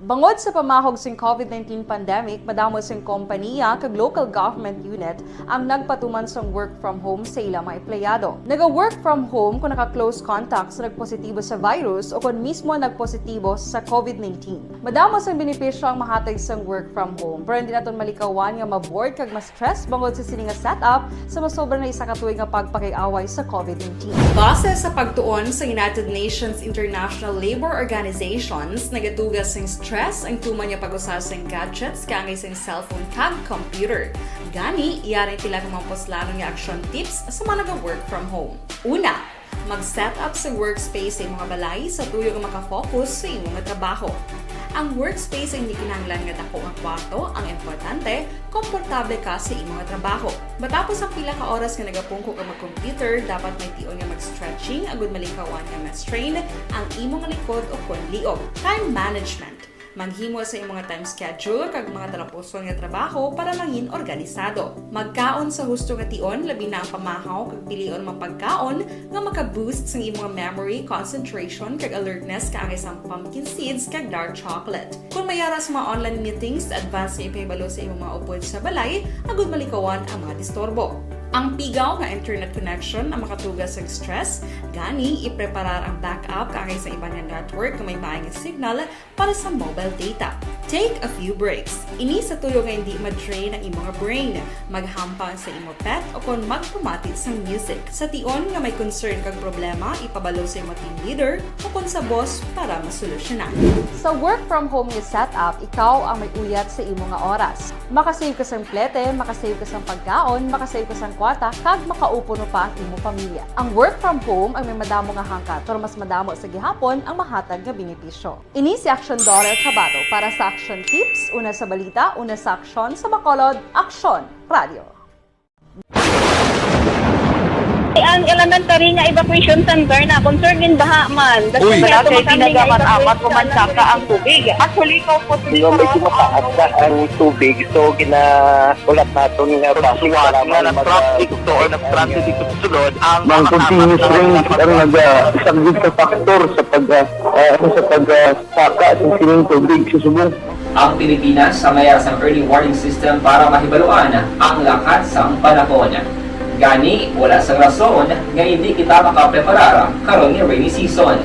Bangod sa pamahog sing covid nineteen pandemic, madamo sing kompaniya kag local government unit ang nagpatuman sang work from home sa ila mga empleyado. Naga-work from home kung naka-close contact sa nagpositibo sa virus o kon mismo nagpositibo sa covid nineteen. Madamo sang benepisyo ang mahatag sang work from home, pero hindi naton malikawan nga ma-bored kag ma-stress bangod sa sini nga setup sa masobra na isa ka tuig nga pagpakig-away sa covid nineteen. Base sa pagtuon sa United Nations International Labour Organizations, nagatuga sing stress ang tuman nga pag-usa sing gadgets kaangay sing cellphone kag computer. Gani, yari pila ka mga puslanon nga action tips sa mga naga-work from home. Una, mag-set up sa workspace sa imong balay sa tuyo nga maka-focus sa imong trabaho. Ang workspace ang hindi kinahanglan nga dako nga kwarto, ang importante, komportable ka sa imong trabaho. Matapos ang pila ka oras nga nagapungko ka mag-computer, dapat may tion nga mag-stretching agud malikawan nga ma-strain ang imong likod o kon liog. Time management. Maghimo sa imong time schedule kag mga talapuson nga trabaho para mangin organisado. Magkaon sa husto nga tion, labi na ang pamahaw, kag pilion ang mga pagkaon nga maka-boost sang imong memory, concentration, kag alertness kaangay sang pumpkin seeds kag dark chocolate. Kung may ara sa mga online meetings, advance nga ipahibalo sa imong mga upod sa balay agud malikawan ang mga disturbo. Ang pigaw nga internet connection ang makatuga sa stress, gani ipreparar ang backup kaangay sa iban nga network nga may maay nga signal para sa mobile data. Take a few breaks. Ini sa tuyo nga hindi ma-drain ang imong brain. Maghampang sa imo pet o kon magpamati sang music. Sa tion nga may concern kag problema, ipabalo sa imo team leader o kon sa boss para masolusyonan. Sa work from home nga setup, ikaw ang may uyat sa imo nga oras. Makasave ka sang plete, makasave ka sang pagkaon, makasave ka sang kwarta, kag makaupo no pa ang imo pamilya. Ang work from home ang may madamo nga hangkat, pero mas madamo sa gihapon ang mahatag nga benepisyo. Ini si Action Daughter Kabato para sa Action Tips, una sa balita, una sa aksyon, sa Bacolod, Aksyon Radio. Ang elementary nga evacuation center na concern gin baha man. Uy, wala kay pinagamat-amat, umansaka ang tubig. Actually, ko po, medyo mataas na ang tubig, so ginaulat naton nga basi nga nag-traffic to or nag-transit dito sa sulod ang mga continuous rains ang nag-, ah, isang big factor sa pag, ah, ah, sa pag, ah, saka sa sining tubig sa subong. Ang Pilipinas ang may sang early warning system para mahibaluan ang lakat sang panahon. Gani, wala sang rason nga hindi kita makapreparar karon nga rainy season.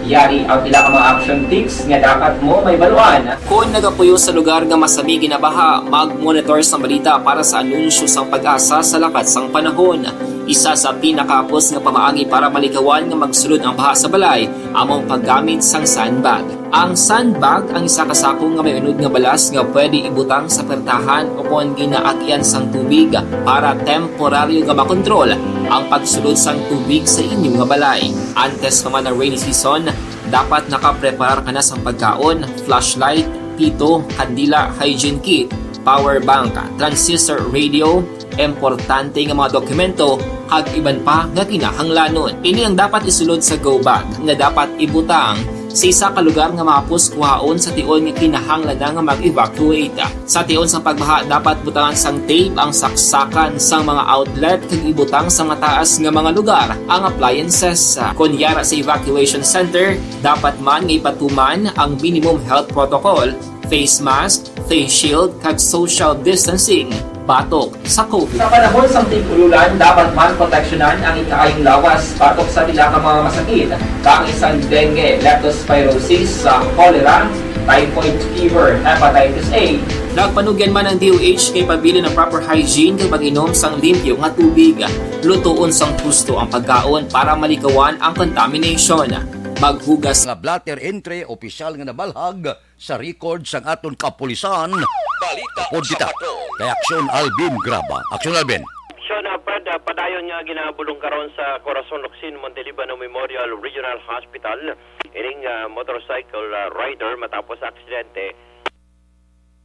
Yari ang pila ka mga action tips nga dapat mo mahibaluan. Kon nagapuyo sa lugar nga masami ginabaha, mag-monitor sa balita para sa anunsyo sang PAGASA sa lakat sang panahon. Isa sa pinakahapos nga pamaagi para malikawan nga magsulod ang baha sa balay amo ang paggamit sang sandbag. Ang sandbag ang isa ka sako nga may unod nga balas nga pwede ibutang sa pertahan o kon ginaagian sang tubig para temporaryo nga makontrol ang pagsulod sang tubig sa inyo nga balay. Antes pa man ang rainy season, dapat nakapreparar ka na sang pagkaon, flashlight, pito, kandila, hygiene kit, power bank, transistor radio, importante nga mga dokumento, kag iban pa nga kinahanglanon. Ini ang dapat isulod sa go bag nga dapat ibutang sa isa ka lugar nga mahapos kuhaon sa tion nga kinahanglan na nga mag-evacuate. Sa tion sang pagbaha, dapat butangan sang tape ang saksakan sang mga outlet kag ibutang sa mataas nga mga lugar ang appliances. Kon yara sa evacuation center, dapat man nga ipatuman ang minimum health protocol, face mask, face shield, kag social distancing batok sa COVID. Sa panahon sang tig-ululan, dapat man proteksyonan ang ikaayong lawas batok sa pila ka mga masakit, kaangay sang dengue, leptospirosis, sa cholera, typhoid fever, hepatitis A. Nagpanugyan man ang D O H kay pabilin ang proper hygiene kag pag-inom sang limpyo nga tubig. Lutoon sang husto ang pagkaon para malikawan ang contamination. Maghugas nga blotter entry, opisyal nga nabalhag sa record sang aton kapulisan. Balita Pod sa kita. Patrol. Kay Aksyon Alvin Graba. Aksyon Alvin. Aksyon, ah, Fred, ah, padayon nga ginabulong karon sa Corazon Locsin Montelibano Memorial Regional Hospital ining, ah, motorcycle, ah, rider matapos sa aksidente,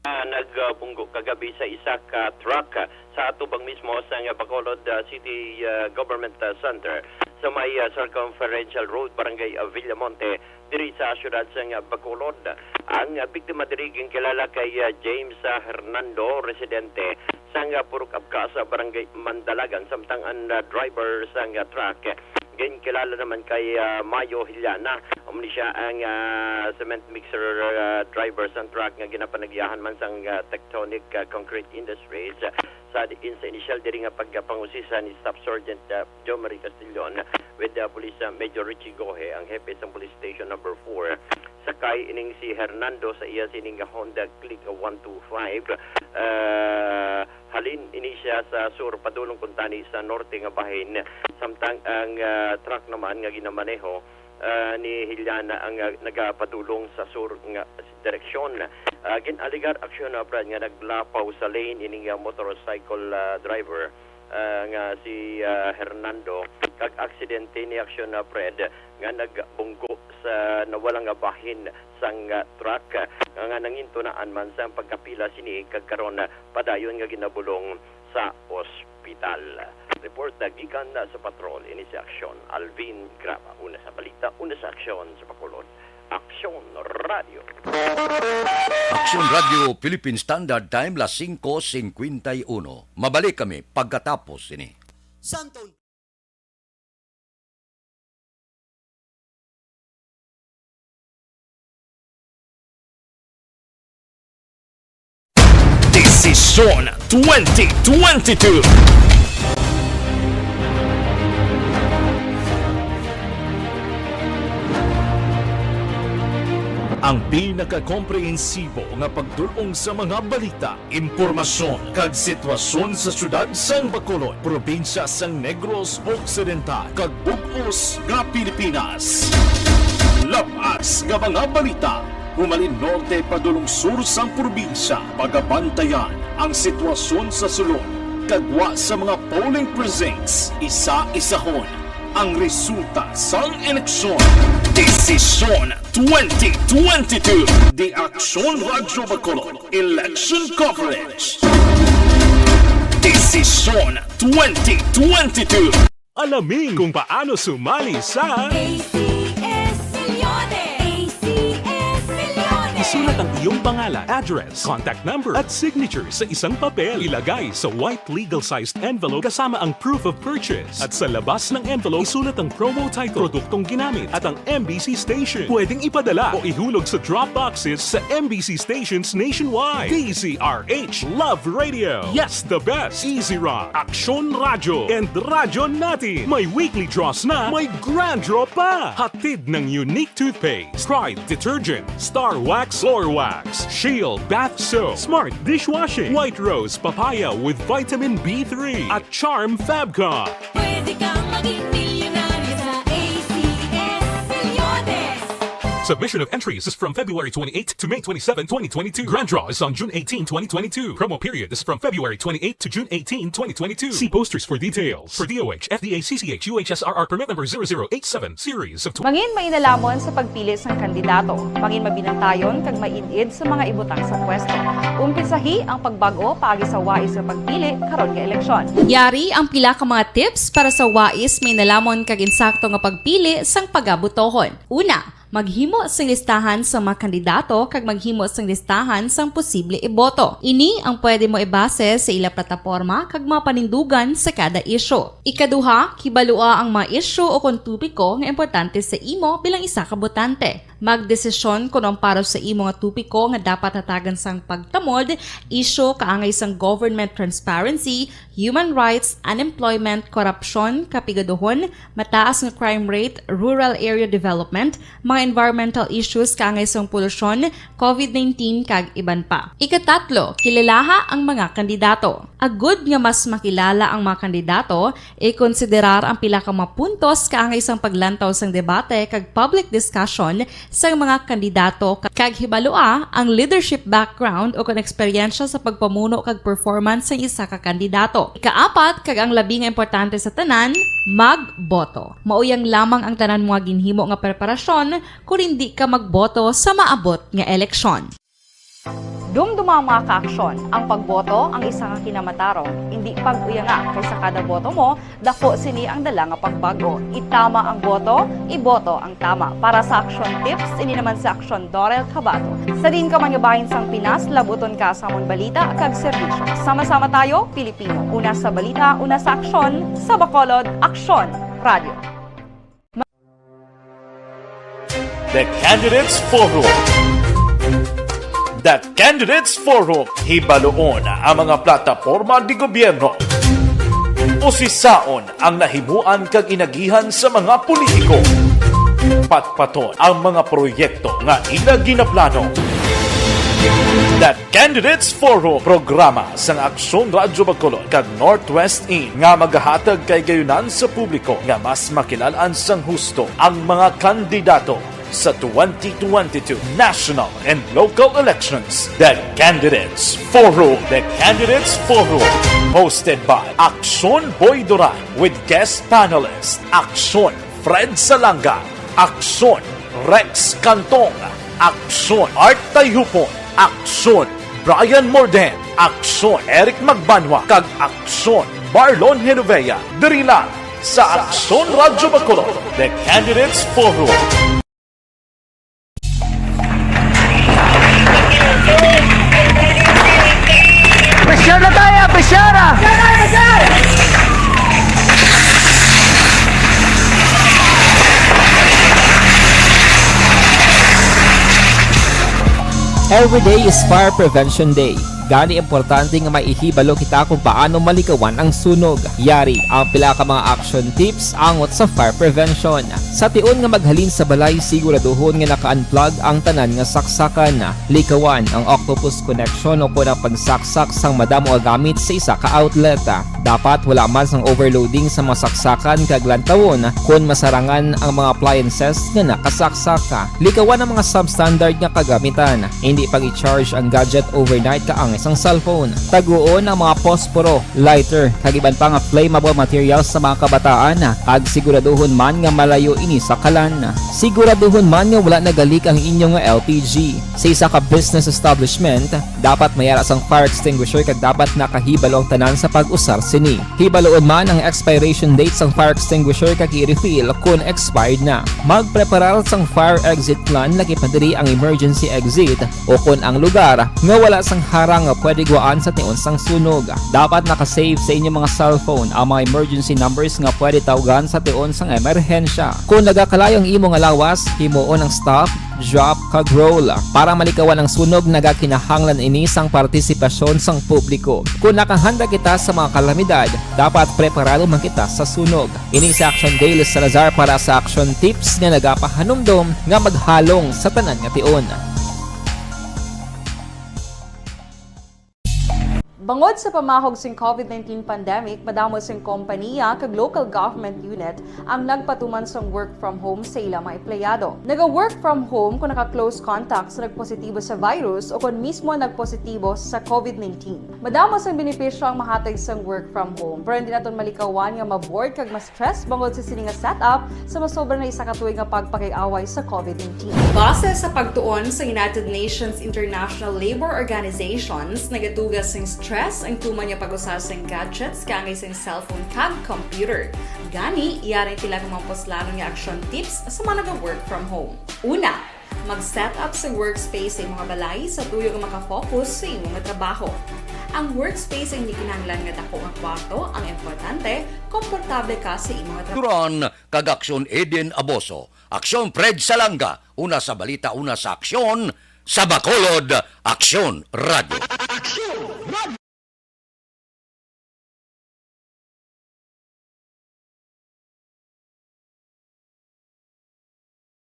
ah, nagbunggo kagabi sa isa ka truck, ah, sa atubang mismo sang Bacolod, ah, City, ah, Government, ah, Center sa may, ah, Circumferential Road, Barangay, ah, Villamonte, diri sa siyudad sang Bacolod. Ang, ah, biktima diri ginkilala kay, ah, James, ah, Hernando, residente sang, ah, Purok Abca sa Barangay Mandalagan, samtang ang, ah, driver sang, ah, truck ginkilala naman kay, ah, Mayo Hiliana. Amo ni siya ang, ah, cement mixer, ah, driver sang truck nga ginapanagyahan man sang, ah, Tectonic, ah, Concrete Industries. Sa, sa initial diri nga pagpangusisa ni Staff Sergeant, ah, Joe Marie Castillon with, ah, Police, ah, Major Richie Gohe, ang hepe sang Police Station Number Four. Sakay ining si Hernando sa iya sining Honda Click one two five. Ah, halin ini siya sa sur padulong kuntani sa norte nga bahin, samtang ang, ah, truck naman nga ginamaneho, ah, ni Hiliana ang, ah, nagapadulong sa sur nga direksyon. Ah, gin-alegar aksyon, ah, Brad, nga naglapaw sa lane ining, ah, motorcycle, ah, driver, ah, nga si, ah, Hernando, kag aksidente ni aksyon, ah, Fred, nga nagbunggo sa nawala nga bahin sang, ah, truck, ah, nga nangintunaan man sang pagkapila sini kag karon, ah, padayon nga ginabulong sa ospital. Report na gikan na sa patrol, ini si Aksyon Alvin Graba. Una sa balita, una sa aksyon sa Bacolod. Aksyon Radio. Aksyon Radio Philippine Standard Time, las singko singkwenta y uno. Mabalik kami pagkatapos ini. Santo Desisyon twenty twenty-two. Ang pinakakomprehensibo nga pagdul-ong sa mga balita, impormasyon, kag sitwasyon sa siyudad sang Bacolod, probinsya sang Negros Occidental, kag bug-os nga Pilipinas. Labas nga mga balita, humalin norte padulong sur sang probinsya, pagabantayan ang sitwasyon sa sulod, kag gwa sa mga polling precincts, isa-isahon ang resulta sang eleksyon. Desisyon twenty twenty-two. The Aksyon Radyo Bacolod Election Coverage. Desisyon twenty twenty-two. Alamin kung paano sumali sa A C S Milyones! A C S Milyones! Isulat ang iyong pangalan, address, contact number, at signature sa isang papel. Ilagay sa white legal-sized envelope kasama ang proof of purchase. At sa labas ng envelope, isulat ang promo title, produktong ginamit, at ang M B C station. Pwedeng ipadala o ihulog sa drop boxes sa M B C stations nationwide. D Z R H Love Radio. Yes, the best. Easy Rock, Aksyon Radyo, and Radyo Natin. May weekly draws na, may grand draw pa. Hatid ng Unique Toothpaste, Pride Detergent, Star Wax Floor Wax, Shield Bath Soap, Smart Dishwashing, White Rose Papaya with Vitamin B three, at Charm Fabcon. Pwede kang maging milyonaryo sa A C S Milyones. Submission of entries is from February twenty-eighth to May twenty-seven, twenty twenty-two. Grand draw is on June eighteen, twenty twenty-two. Promo period is from February twenty-eighth to June eighteen, twenty twenty-two. See posters for details. For D O H, F D A, C C H, U H S R R permit number zero zero eight seven, series of tw- Mangin mainalhamon sa pagpili sang kandidato. Mangin mabinantayon kag maid-id sa mga ibutang sa pwesto. Umpisahi ang pagbag-o paagi sa wais nga pagpili karon nga eleksyon. Yari ang pila ka mga tips para sa wais, mainalhamon kag insakto nga pagpili sang pagabotohon. Una, Maghimo sing listahan sa mga kandidato kag maghimo sing listahan sang posible iboto. Ini ang pwede mo ibase sa ila plataporma kag mga panindugan sa kada isyu. Ikaduha, kibalua ang mga isyu o kon topiko nga importante sa imo bilang isa ka botante. Magdesisyon kon ang para sa imo nga topiko nga dapat hatagan sang pagtamod, isyu kaangay sang government transparency, human rights, unemployment, korupsyon, kapigaduhon, mataas nga crime rate, rural area development, mga environmental issues kaangay sang polusyon, covid nineteen, kag iban pa. Ikatatlo, kilalaha ang mga kandidato. Agud nga mas makilala ang mga kandidato, ikonsiderar ang pila ka mga puntos kaangay sang paglantaw sang debate kag public discussion sang mga kandidato kag hibalua ang leadership background o kon eksperyensya sa pagpamuno kag performance sang isa ka kandidato. Ikaapat, kag ang labi nga importante sa tanan, magboto. Mao yang lamang ang tanan mga ginhimo nga preparasyon kon hindi ka magboto sa maabot nga eleksyon. Dumduma ang mga kaaksyon. Ang pagboto ang isa ka kinamatarong. Indi pag-uyanga, kay sa kada boto mo, dako sini ang dala nga pagbag-o. Itama ang boto, iboto ang tama. Para sa Aksyon Tips, ini naman si Aksyon Dorel Cabato. Sa diin ka man nga bahin sang Pinas, labuton ka sa amon balita kag serbisyo. Sama-sama tayo, Pilipino. Una sa balita, una sa aksyon, sa Bacolod, Aksyon Radio. The Candidates Forum. The Candidates Forum, hibaluon ang mga plataporma de gobyerno. Usisaon ang nahimuan kag inagihan sa mga politiko. Patpaton ang mga proyekto nga ila ginaplano. The Candidates Forum, programa sang Aksyon Radyo Bacolod kag Northwest In nga magahatag kahigayonan sa publiko nga mas makilalaan sang husto ang mga kandidato sa twenty twenty-two national and local elections. The Candidates Forum. The Candidates Forum, hosted by Aksyon Boy Duran with guest panelist Aksyon Fred Salanga, Aksyon Rex Cantong, Aksyon Art Tayupon, Aksyon Brian Morden, Aksyon Eric Magbanwa, kag Aksyon Marlon Genovea. Diri lang sa Aksyon Radyo Bacolod, The Candidates Forum. Pressure na tayo, pressure ah! Every day is Fire Prevention Day. Gani, importante nga may ihibalo kita kung paano malikawan ang sunog. Yari ang pila ka mga action tips angot sa fire prevention. Sa tion nga maghalin sa balay, siguraduhon nga naka-unplug ang tanan nga saksakan. Likawan ang octopus connection o kon ang pagsaksak sang madamo nga gamit sa isa ka outlet. Dapat wala man sang overloading sa mga saksakan kag lantawon kon masarangan ang mga appliances nga nakasaksak. Likawan ang mga substandard nga kagamitan. Hindi pag-i-charge ang gadget overnight kaangay sang cellphone. Taguon ang mga posporo, lighter, kag iban pa nga flammable materials sa mga kabataan, kag siguraduhon man nga malayo ini sa kalan. Siguraduhon man nga wala nagalik ang inyo nga L P G. Sa isa ka business establishment, dapat may ara sang fire extinguisher kag dapat nakahibalo ang tanan sa pag-usar sini. Hibaluon man ang expiration date sang fire extinguisher kag i-refill kon expired na. Magpreparar sang fire exit plan, lakip na diri ang emergency exit o kon ang lugar nga wala sang harang nga pwede guwaan sa tion sang sunog. Dapat naka-save sa inyo mga cellphone ang mga emergency numbers nga pwede tawgan sa tion sang emerhensya. Kon nagakalayo ang imo nga lawas, himuon ang stop, drop, kag roll. Para malikawan ang sunog, nagakinahanglan ini sang partisipasyon sang publiko. Kon nakahanda kita sa mga kalamidad, dapat preparado man kita sa sunog. Ini si Action Dale Salazar para sa Action Tips nga nagapahanumdom nga maghalong sa tanan nga tion. Bangod sa pamahog sing covid nineteen pandemic, madamo sing kompaniya kag local government unit ang nagpatuman sang work from home sa ila mga empleyado. Naga-work from home kung naka-close contact sa nagpositibo sa virus o kon mismo nagpositibo sa covid nineteen. Madamo sang benepisyo ang mahatag sang work from home, pero hindi naton malikawan nga ma-bored kag ma-stress bangod sa sini nga setup sa masobra na isa ka tuig nga pagpakig-away sa covid nineteen. Base sa pagtuon sa United Nations International Labour Organizations, nagaduga sing stress Ang tuman nga pag-usa sing gadgets kaangay sing cellphone kag computer. Gani, yari tila ang mga puslanon nga action tips sa mga naga-work from home. Una, mag-set up sing workspace sa imong balay sa tuyo nga makafocus sa imong trabaho. Ang workspace ang hindi kinahanglan nga dako nga kwarto, ang importante, komportable ka sa imong trabaho. Duran kag Aksyon Eden Aboso, Aksyon Fred Salanga, una sa balita, una sa aksyon, sa Bacolod, Aksyon Radio.